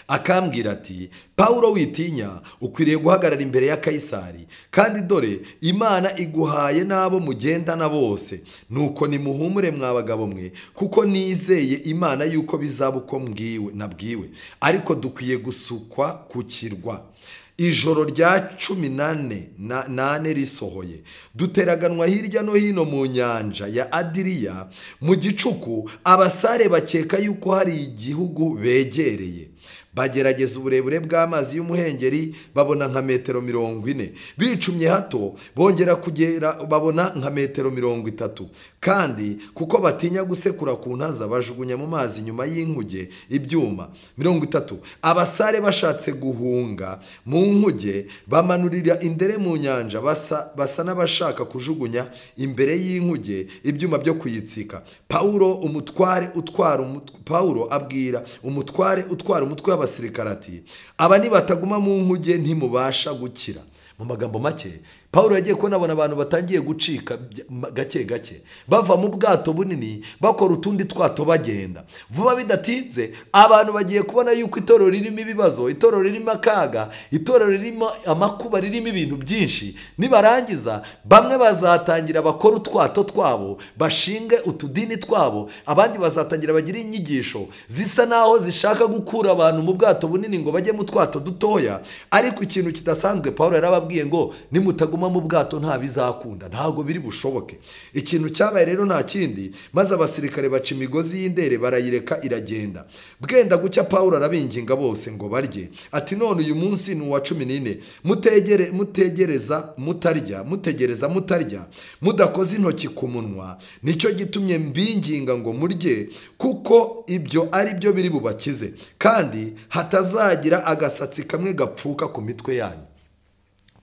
Akambwira ati Paulo witinya, ukwiriye guhagarara imbere ya Kayisari, kandi dore Imana iguhaye n'abo mugendana bose. Nuko nimuhumure mwa bagabo mwe, kuko nizeye Imana yuko bizaba uko mbwiwe nabwiwe. Ariko dukwiye gusukwa ku kirwa. Ijoro rya 14 risohoye, duteraganwa hirya no hino mu nyanja ya Adiriya. Mu gicuku abasare bakeka yuko hari igihugu begereye. Bagerageza uburebure bw'amazi y'umuhengeri, babona nka metero 40. Bicumye hato bongera kugera babona nka metero 30. Kandi kuko batinya gusekura ku ntaza, bajugunya mu mazi nyuma y'inkuge ibyuma. 30. Abasare bashatse guhunga mu nkuge, bamanurira indere mu nyanja, basa n'abashaka kujugunya imbere y'inkuge ibyuma byo kuyitsika. Paulo umutware utwara Paulo abwira umutware utwara umutwe w'abasirikare ati aba nibataguma mu nkuge ntimubasha gukira. Mu magambo make, Paulo yagiye kubona abantu batangiye gucika gake gake, bava mu bwato bunini bakora utundi twato bagenda. Vuba bidatinze abantu bagiye kubona yuko itorero ririmo ibibazo, itorero ririmo akaga, itorero ririmo amakuba, ririmo ibintu byinshi. Nibarangiza bamwe bazatangira bakora utwato twabo, bashinge utudini twabo, abandi bazatangira bagira inyigisho zisa naho zishaka gukura abantu mu bwato bunini ngo bajye mu twato dutoya. Ariko ikintu kidasanzwe, Paulo yarababwiye ngo nimutaguma mu bwato nta bizakunda, ntago biri bushoboke. Ikintu cyabaye rero nta kindi, maze abasirikare baca imigozi y'indere barayireka iragenda. Bwenda gucya Paulo arabinginga bose ngo barye, ati none uyu munsi ni uwa 14, mutegereza mutarya, mutegereza mutarya, mudakoze intoki ku munwa. Nicyo gitumye mbinginga ngo murye, kuko ibyo ari byo biri bubakize, kandi hatazagira agasatsi kamwe gapfuka ku mitwe yanyu.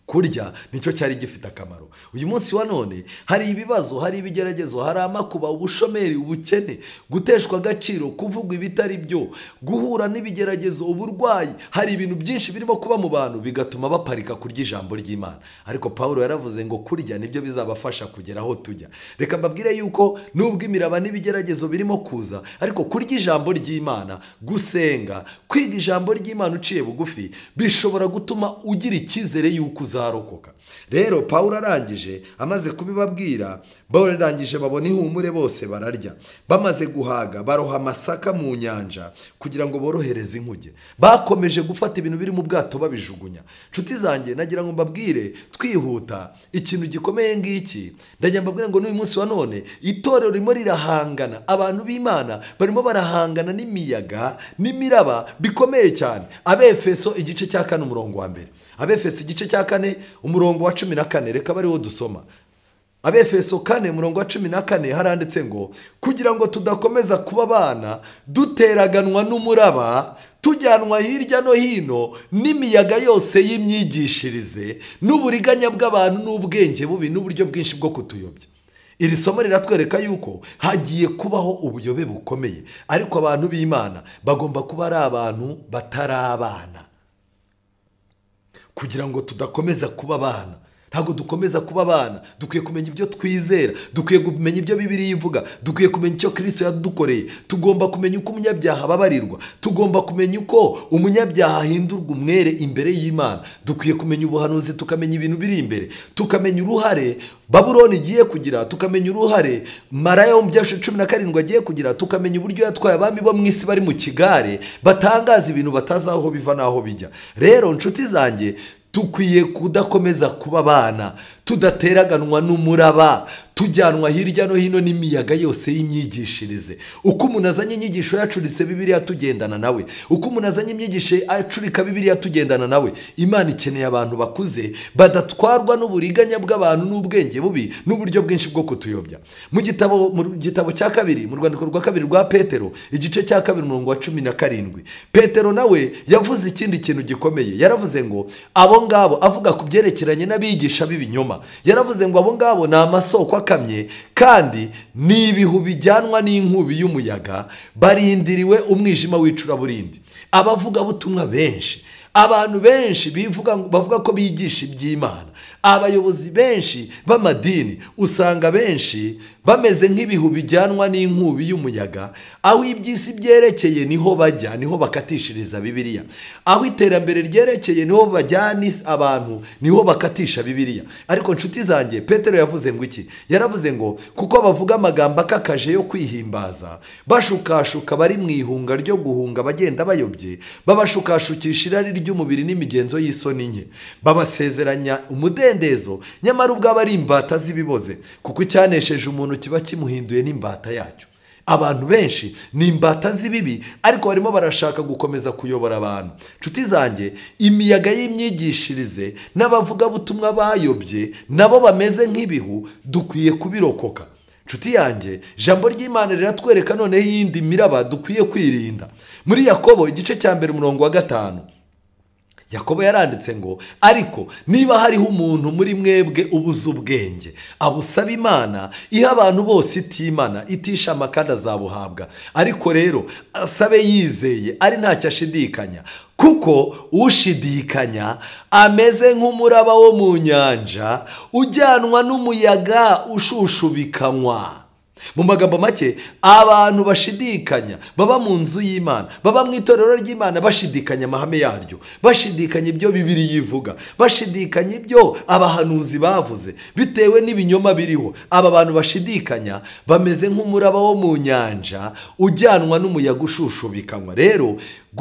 Kurya nicyo cyari gifite akamaro. Uyu munsi wa none hari ibibazo, hari ibigeragezo, hari amakuba, ubushomeri, ubukene, guteshwa agaciro, kuvuga ibitari byo, guhura n'ibigeragezo, uburwayi. Hari ibintu byinshi birimo kuba mu bantu bigatuma baparika kurya ijambo ry'Imana. Ariko Paulo yaravuze ngo kurya nibyo bizabafasha kugera aho tujya. Reka mbabwire yuko nubwo imiraba n'ibigeragezo birimo kuza, ariko kurya ijambo ry'Imana, gusenga, kwiga ijambo ry'Imana uciye bugufi, bishobora gutuma ugira icyizere yuko Tuzarokoka. Rero Pawulo arangije amaze kubibabwira, barangije babona ihumure bose bararya. Bamaze guhaga baroha amasaka mu nyanja kugira ngo borohereze inkuge. Bakomeje gufata ibintu biri mu bwato babijugunya. Nshuti zanjye, nagira ngo mbabwire twihuta ikintu gikomeye ngiki. Ndagira mbabwire ngo n'uyu munsi wa none itorero ririmo rirahangana, abantu b'Imana barimo barahangana n'imiyaga n'imiraba bikomeye cyane. Abefeso igice cya 4 umurongo wa 1. Abefeso igice cya 4 umurongo wa 14, reka bariho dusoma. Abefeso 4 umurongo wa 14 haranditse ngo kugira ngo tudakomeza kuba abana duteraganwa n'umuraba, tujyanwa hirya no hino n'imiyaga yose y'imyigishirize n'uburiganya bw'abantu n'ubwenge bubi n'uburyo bwinshi bwo kutuyobya. Iri somo riratwereka yuko hagiye kubaho ubuyobe bukomeye, ariko abantu b'Imana bagomba kuba ari abantu batarabana kugira ngo tudakomeza kuba abana. Ntabwo dukomeza kuba abana, dukwiye kumenya ibyo twizera, dukwiye kumenya ibyo Bibiliya ivuga, dukwiye kumenya icyo Kristo yadukoreye, tugomba kumenya uko umunyabyaha ababarirwa, tugomba kumenya uko umunyabyaha ahindurwa umwere imbere y'Imana, dukwiye kumenya ubuhanuzi, tukamenya ibintu biri imbere, tukamenya uruhare Babuloni igiye kugira, tukamenya uruhare maraya wo mu byashu 17 agiye kugira, tukamenya uburyo yatwaye abami bo mu isi bari mu kigare batangaza ibintu batazi aho biva n'aho bijya. Rero nshuti zanjye, tukwiye kudakomeza kuba abana, tudateraganwa n'umuraba, tujyanwa hirya no hino n'imiyaga yose y'imyigishirize. Uko umuntu azanye inyigisho yacuritse Bibiliya tugendana nawe, uko umuntu azanye imyigisho acurika Bibiliya tugendana nawe. Imana ikeneye abantu bakuze badatwarwa n'uburiganya bw'abantu n'ubwenge bubi n'uburyo bwinshi bwo kutuyobya. Mu gitabo cya kabiri, mu rwandiko rwa kabiri rwa Petero igice cya 2 umurongo wa 17, Petero nawe yavuze ikindi kintu gikomeye. Yaravuze ngo abo ngabo, avuga ku byerekeranye n'abigisha b'ibinyoma, yaravuze ngo abo ngabo ni amasoko akamye kandi ni ibihu bijyanwa n'inkubi y'umuyaga, barindiriwe umwijima w'icuraburindi. Abavugabutumwa benshi, abantu benshi bavuga ko bigisha iby'Imana, abayobozi benshi b'amadini, usanga benshi bameze nk'ibihu bijyanwa n'inkubi y'umuyaga. Aho iby'isi byerekeye niho bajya, niho bakatishiriza Bibiliya. Aho iterambere ryerekeye niho bajyana abantu, niho bakatisha Bibiliya. Ariko nshuti zanjye, Petero yavuze ngo iki? Yaravuze ngo kuko bavuga amagambo akakaje yo kwihimbaza, bashukashuka bari mu ihunga ryo guhunga bagenda bayobye, babashukashukisha irari ry'umubiri n'imigenzo y'isoni nke, babasezeranya umudendezo, nyamara ubwabo ari imbata z'ibiboze, kuko icyanesheje umuntu kiba kimuhinduye n'imbata yacyo. Abantu benshi ni imbata z'ibibi, ariko barimo barashaka gukomeza kuyobora abantu. Nshuti zanjye, imiyaga y'imyigishirize n'abavugabutumwa bayobye nabo bameze nk'ibihu, dukwiye kubirokoka. Nshuti yanjye, ijambo ry'Imana riratwereka noneho iyindi miraba dukwiye kwirinda. Muri Yakobo igice cya 1 umurongo wa 5, Yakobo yaranditse ngo ariko niba hariho umuntu muri mwebwe ubuze ubwenge, abusaba Imana iha abantu bose itimana itishama kandi azabuhabwa. Ariko rero asabe yizeye ari ntacyo ashidikanya, kuko ushidikanya ameze nk'umuraba wo mu nyanja ujyanwa n'umuyaga ushushubikanywa. Mu magambo make, abantu bashidikanya baba mu nzu y'Imana, baba mu itorero ry'Imana, bashidikanya amahame yaryo, bashidikanya ibyo Bibiliya ivuga, bashidikanya ibyo abahanuzi bavuze, bitewe n'ibinyoma biriho. Aba bantu bashidikanya bameze nk'umuraba wo mu nyanja ujyanwa n'umuyaga ushushubikanywa. Rero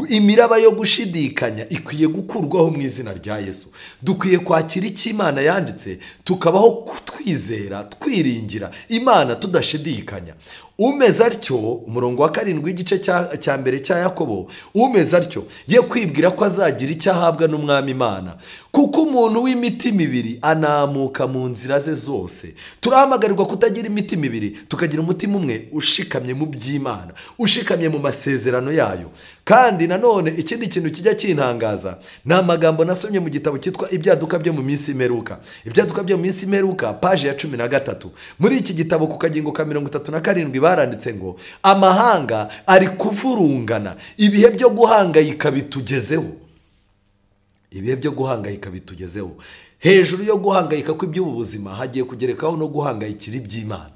imiraba yo gushidikanya ikwiye gukurwaho mu izina rya Yesu. Dukwiye kwakira icyo Imana yanditse, tukabaho twizera, twiringira Imana tudashidikanya. Umeze atyo, umurongo wa 7 w'igice cya 1 cya Yakobo, umeze atyo ye kwibwira ko azagira icyo ahabwa n'Umwami Imana, kuko umuntu w'imitima ibiri anamuka mu nzira ze zose. Turahamagarirwa kutagira imitima ibiri, tukagira umutima umwe ushikamye mu by'Imana, ushikamye mu masezerano yayo. Kandi nanone ikindi kintu kijya kintangaza ni amagambo nasomye mu gitabo cyitwa Ibyaduka byo mu minsi imperuka. Ibyaduka byo mu minsi imperuka, paje ya 13. Muri iki gitabo ku kagingo ka 37 baranditse ngo amahanga ari kuvurungana, ibihe byo guhangayika bitugezeho. Ibihe byo guhangayika bitugezeho. Hejuru yo guhangayika kw'iby'ubu buzima hagiye kugerekaho no guhangayikira iby'Imana.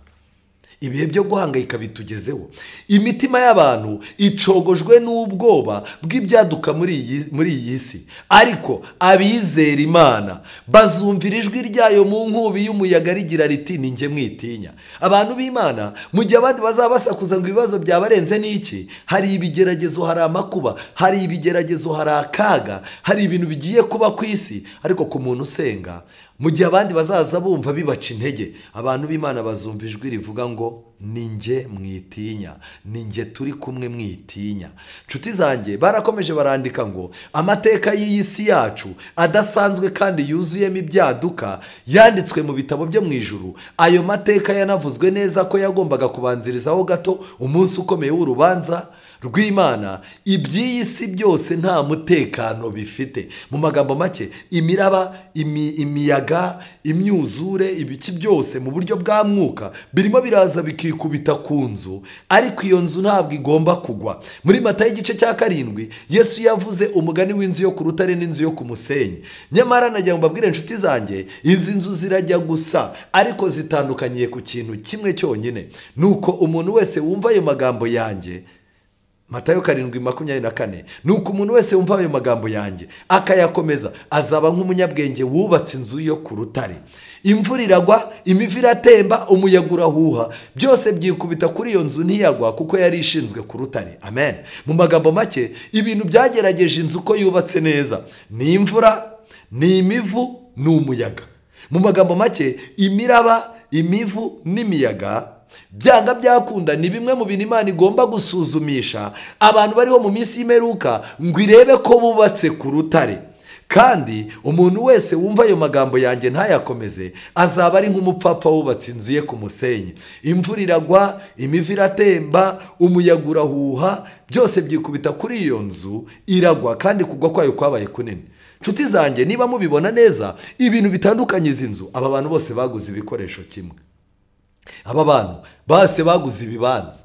Ibihe byo guhangayika bitugezeho. Imitima y'abantu icogojwe n'ubwoba bw'ibyaduka muri iyi si. Ariko abizera Imana bazumvira ijwi ryayo mu nkubi y'umuyaga rigira riti ni njye mwitinya. Abantu b'Imana mu gihe abandi bazabasakuza ngo ibibazo byabarenze n'iki, hari ibigeragezo, hari amakuba, hari ibigeragezo, hari akaga, hari ibintu bigiye kuba ku isi. Ariko ku muntu usenga, mu gihe abandi bazaza bumva bibaca intege, abantu b'Imana bazumva ijwi rivuga ngo ni njye mwitinya, ni njye turi kumwe mwitinya. Nshuti zanjye, barakomeje barandika ngo amateka y'iyi si yacu adasanzwe kandi yuzuyemo ibyaduka yanditswe mu bitabo byo mu ijuru. Ayo mateka yanavuzwe neza ko yagombaga kubanzirizaho gato umunsi ukomeye w'urubanza rw'Imana. Iby'iyi si byose nta mutekano bifite. Mu magambo make, imiraba, imiyaga, imyuzure, ibiki byose mu buryo bwa mwuka birimo biraza bikikubita ku nzu, ariko iyo nzu ntabwo igomba kugwa. Muri Matayo igice cya 7, Yesu yavuze umugani w'inzu yo ku rutare n'inzu yo ku musenyi. Nyamara nagira ngo mbabwire inshuti zanjye, izi nzu zirajya gusa ariko zitandukaniye ku kintu kimwe cyonyine. Nuko umuntu wese wumva ayo magambo yanjye, Matayo 7:24, nuko umuntu wese wumva ayo magambo yanjye akayakomeza azaba nk'umunyabwenge wubatse inzu yo ku rutare. Imvura iragwa, imivu iratemba, umuyaga urahuha, byose byikubita kuri iyo nzu ntiyagwa kuko yari ishinzwe ku rutare. Amen. Mu magambo make, ibintu byagerageje inzu ko yubatse neza ni imvura, ni imivu, ni umuyaga. Mu magambo make, imiraba, imivu n'imiyaga byanga byakunda ni bimwe mu bintu Imana igomba gusuzumisha abantu bariho mu minsi y'imperuka ngo irebe ko bubatse ku rutare. Kandi umuntu wese wumva ayo magambo yanjye ntayakomeze azaba ari nk'umupfapfa wubatse inzu ye ku musenyi. Imvura iragwa, imivu iratemba, umuyaga urahuha, byose byikubita kuri iyo nzu iragwa, kandi kugwa kwayo kwabaye kunini. Nshuti zanjye, niba mubibona neza, ibintu bitandukanye izi nzu, aba bantu bose baguze ibikoresho kimwe. Aba bantu bose baguze ibibanza.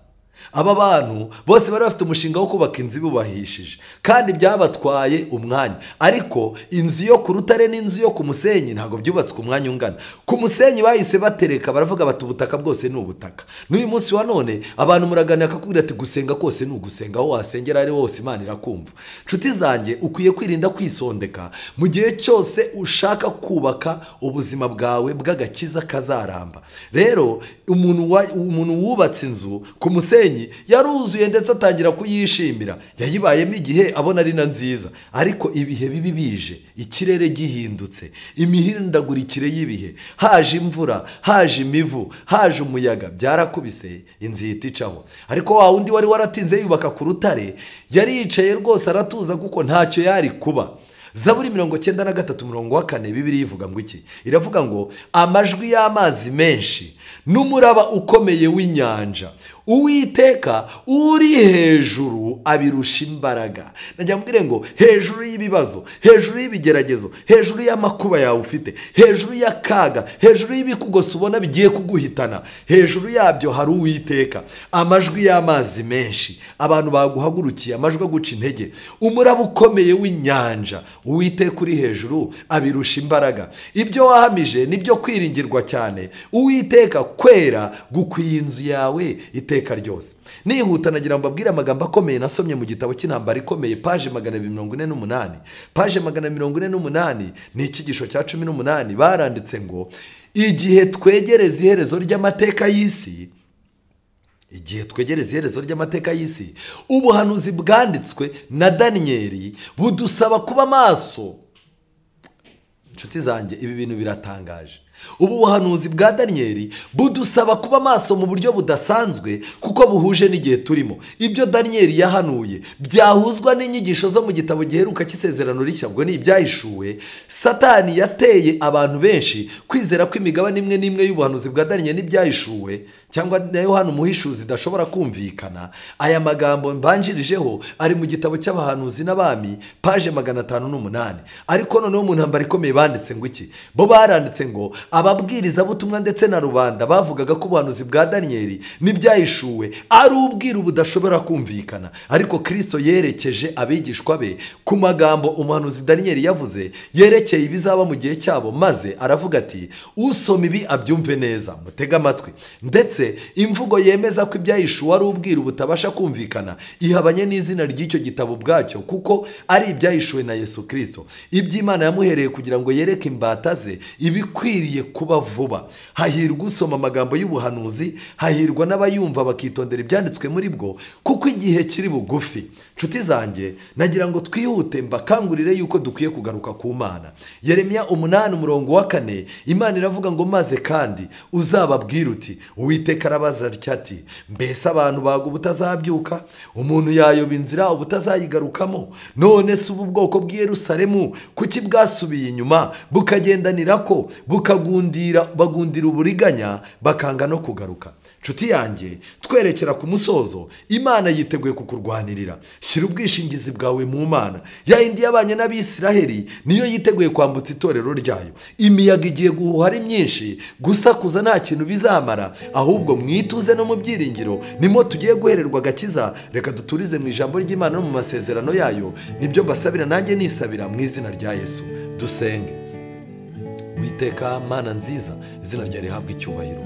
Aba bantu bose bari bafite umushinga wo kubaka inzu bubahishije, kandi byabatwaye umwanya. Ariko inzu yo ku rutare n'inzu yo ku musenyi ntabwo byubatswe umwanya ungana. Ku musenyi bahise batereka, baravuga bati ubutaka bwose ni ubutaka. N'uyu munsi wa none abantu muraganira akakubwira ati gusenga kose ni ugusenga, aho wasengera ari hose Imana irakumva. Nshuti zanjye, ukwiye kwirinda kwisondeka mu gihe cyose ushaka kubaka ubuzima bwawe bw'agakiza kazaramba. Rero umuntu wubatse inzu ku musenyi yaruzuye ndetse atangira kuyishimira, yayibayemo igihe abona ari na nziza. Ariko ibihe bibi bije, ikirere gihindutse, imihindagurikire y'ibihe, haje imvura, haje imivu, haje umuyaga, byarakubise inzu ihita icaho. Ariko wa wundi wari waratinze yubaka ku rutare yari yicaye rwose aratuza kuko ntacyo yari kuba. Zaburi 93:4 Bibiliya ivuga ngo iki? Iravuga ngo amajwi y'amazi menshi n'umuraba ukomeye w'inyanja, Uwiteka uri hejuru abirusha imbaraga. Najya mbwire ngo hejuru y'ibibazo, hejuru y'ibigeragezo, hejuru y'amakuba yawe ufite, hejuru y'akaga, hejuru y'ibikugose ubona bigiye kuguhitana, hejuru yabyo hari Uwiteka. Amajwi y'amazi menshi, abantu baguhagurukiye, amajwi aguca intege, umuraba ukomeye w'inyanja, Uwiteka uri hejuru abirusha imbaraga. Ibyo wahamije nibyo kwiringirwa cyane, Uwiteka kwera gukwiye inzu yawe iteka ryose. Nihuta nagira mbabwire amagambo akomeye nasomye mu gitabo cy'intambara ikomeye, page 248. Page 248 ni ikigisho cya 18. Baranditse ngo igihe twegereza iherezo ry'amateka y'isi, igihe twegereza iherezo ry'amateka y'isi, ubuhanuzi bwanditswe na Daniyeli budusaba kuba maso. Inshuti zanjye, ibi bintu biratangaje. Ubu buhanuzi bwa Daniyeli budusaba kuba maso mu buryo budasanzwe kuko buhuje n'igihe turimo. Ibyo Daniyeli yahanuye byahuzwa n'inyigisho zo mu gitabo giheruka cy'isezerano rishya, ubwo ni ibyahishuwe. Satani yateye abantu benshi kwizera ko imigabane imwe n'imwe y'ubuhanuzi bwa Daniyeli n'ibyahishuwe cyangwa na Yohana umuhishuzi idashobora kumvikana. Aya magambo mbanjirijeho ari mu gitabo cy'abahanuzi n'abami, page 508. Ariko noneho mu ntambara ikomeye banditse ngo iki? Bo baranditse ngo Ababwirizabutumwa ndetse na rubanda bavugaga ko ubuhanuzi bwa Daniyeli n'ibyahishuwe ari ubwiru budashobora kumvikana, ariko Kristo yerekeje abigishwa be ku magambo umuhanuzi Daniyeli yavuze yerekeye ibizaba mu gihe cyabo, maze aravuga ati usoma ibi abyumve neza, mutege amatwi. Ndetse imvugo yemeza ko ibyahishuwe ari ubwiru butabasha kumvikana ihabanye n'izina ry'icyo gitabo ubwacyo, kuko ari ibyahishuwe na Yesu Kristo, iby'Imana yamuhereye kugira ngo yereke imbata ze ibikwiriye kuba vuba. Hahirwa usoma amagambo y'ubuhanuzi, hahirwa n'abayumva bakitondera ibyanditswe muri bwo, kuko igihe kiri bugufi. Nshuti zanjye, nagira ngo twihute mbakangurire yuko dukwiye kugaruka ku Mana. Yeremiya 8:4, Imana iravuga ngo maze kandi uzababwira uti Uwiteka arabaza ati mbese abantu baga ubutazabyuka, umuntu yayoba inzira ubutazayigarukamo? None se ubu bwoko bw'i Yerusalemu kuki bwasubiye inyuma, bukagendanira ko bukagundira bagundira uburiganya, bakanga no kugaruka? Nshuti yanjye, twerekera ku musozo, Imana yiteguye kukurwanirira. Shyira ubwishingizi bwawe mu Mana. Ya yindi yabanye n'Abisiraheli niyo yiteguye kwambutsa itorero ryayo. Imiyaga igiye guhuha ari myinshi, gusakuza nta kintu bizamara, ahubwo mwituze no mu byiringiro nimo tugiye guhererwa agakiza. Reka duturize mu ijambo ry'Imana no mu masezerano yayo. Nibyo mbasabira nanjye nisabira mu izina rya Yesu. Dusenge. Uwiteka Mana nziza, izina ryawe rihabwe icyubahiro.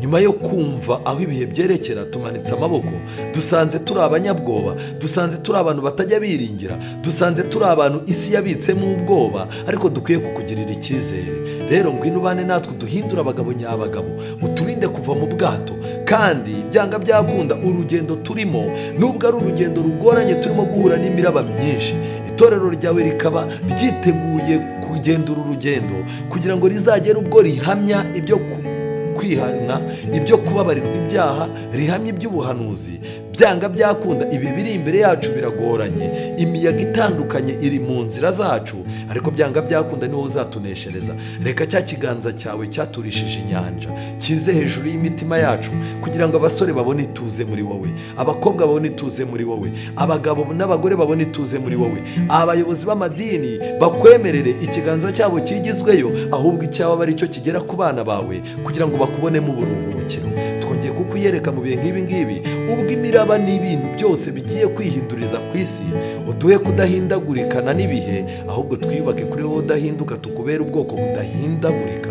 Nyuma yo kumva aho ibihe byerekera, tumanitse amaboko, dusanze turi abanyabwoba, dusanze turi abantu batajya biringira, dusanze turi abantu isi yabitsemo ubwoba, ariko dukwiye kukugirira icyizere. Rero ngwino ubane natwe, duhindure abagabo nyabagabo, uturinde kuva mu bwato, kandi byanga byakunda urugendo turimo nubwo ari urugendo rugoranye, turimo guhura n'imiraba myinshi, itorero ryawe rikaba ryiteguye kugenda uru rugendo kugira ngo rizagere ubwo rihamya ibyo kwihana, ibyo kubabarirwa ibyaha, rihamye iby'ubuhanuzi. Byanga byakunda ibi biri imbere yacu biragoranye, imiyaga itandukanye iri mu nzira zacu, ariko byanga byakunda niwo uzatuneshereza. Reka cya kiganza cyawe cyaturishije inyanja kize hejuru y'imitima yacu, kugira ngo abasore babone ituze muri wowe, abakobwa babone ituze muri wowe, abagabo n'abagore babone ituze muri wowe, abayobozi b'amadini bakwemerere ikiganza cyabo kigizweyo, ahubwo icyaba ari cyo kigera ku bana bawe, kugira ngo bakubonemo uburuhukiro. Twongeye kukuyereka mu bihe nk'ibi ngibi, ubwo imiraba n'ibintu byose bigiye kwihinduriza ku isi, uduhe kudahindagurikana n'ibihe, ahubwo twiyubake kuri wowe udahinduka, tukubere ubwoko budahindagurika.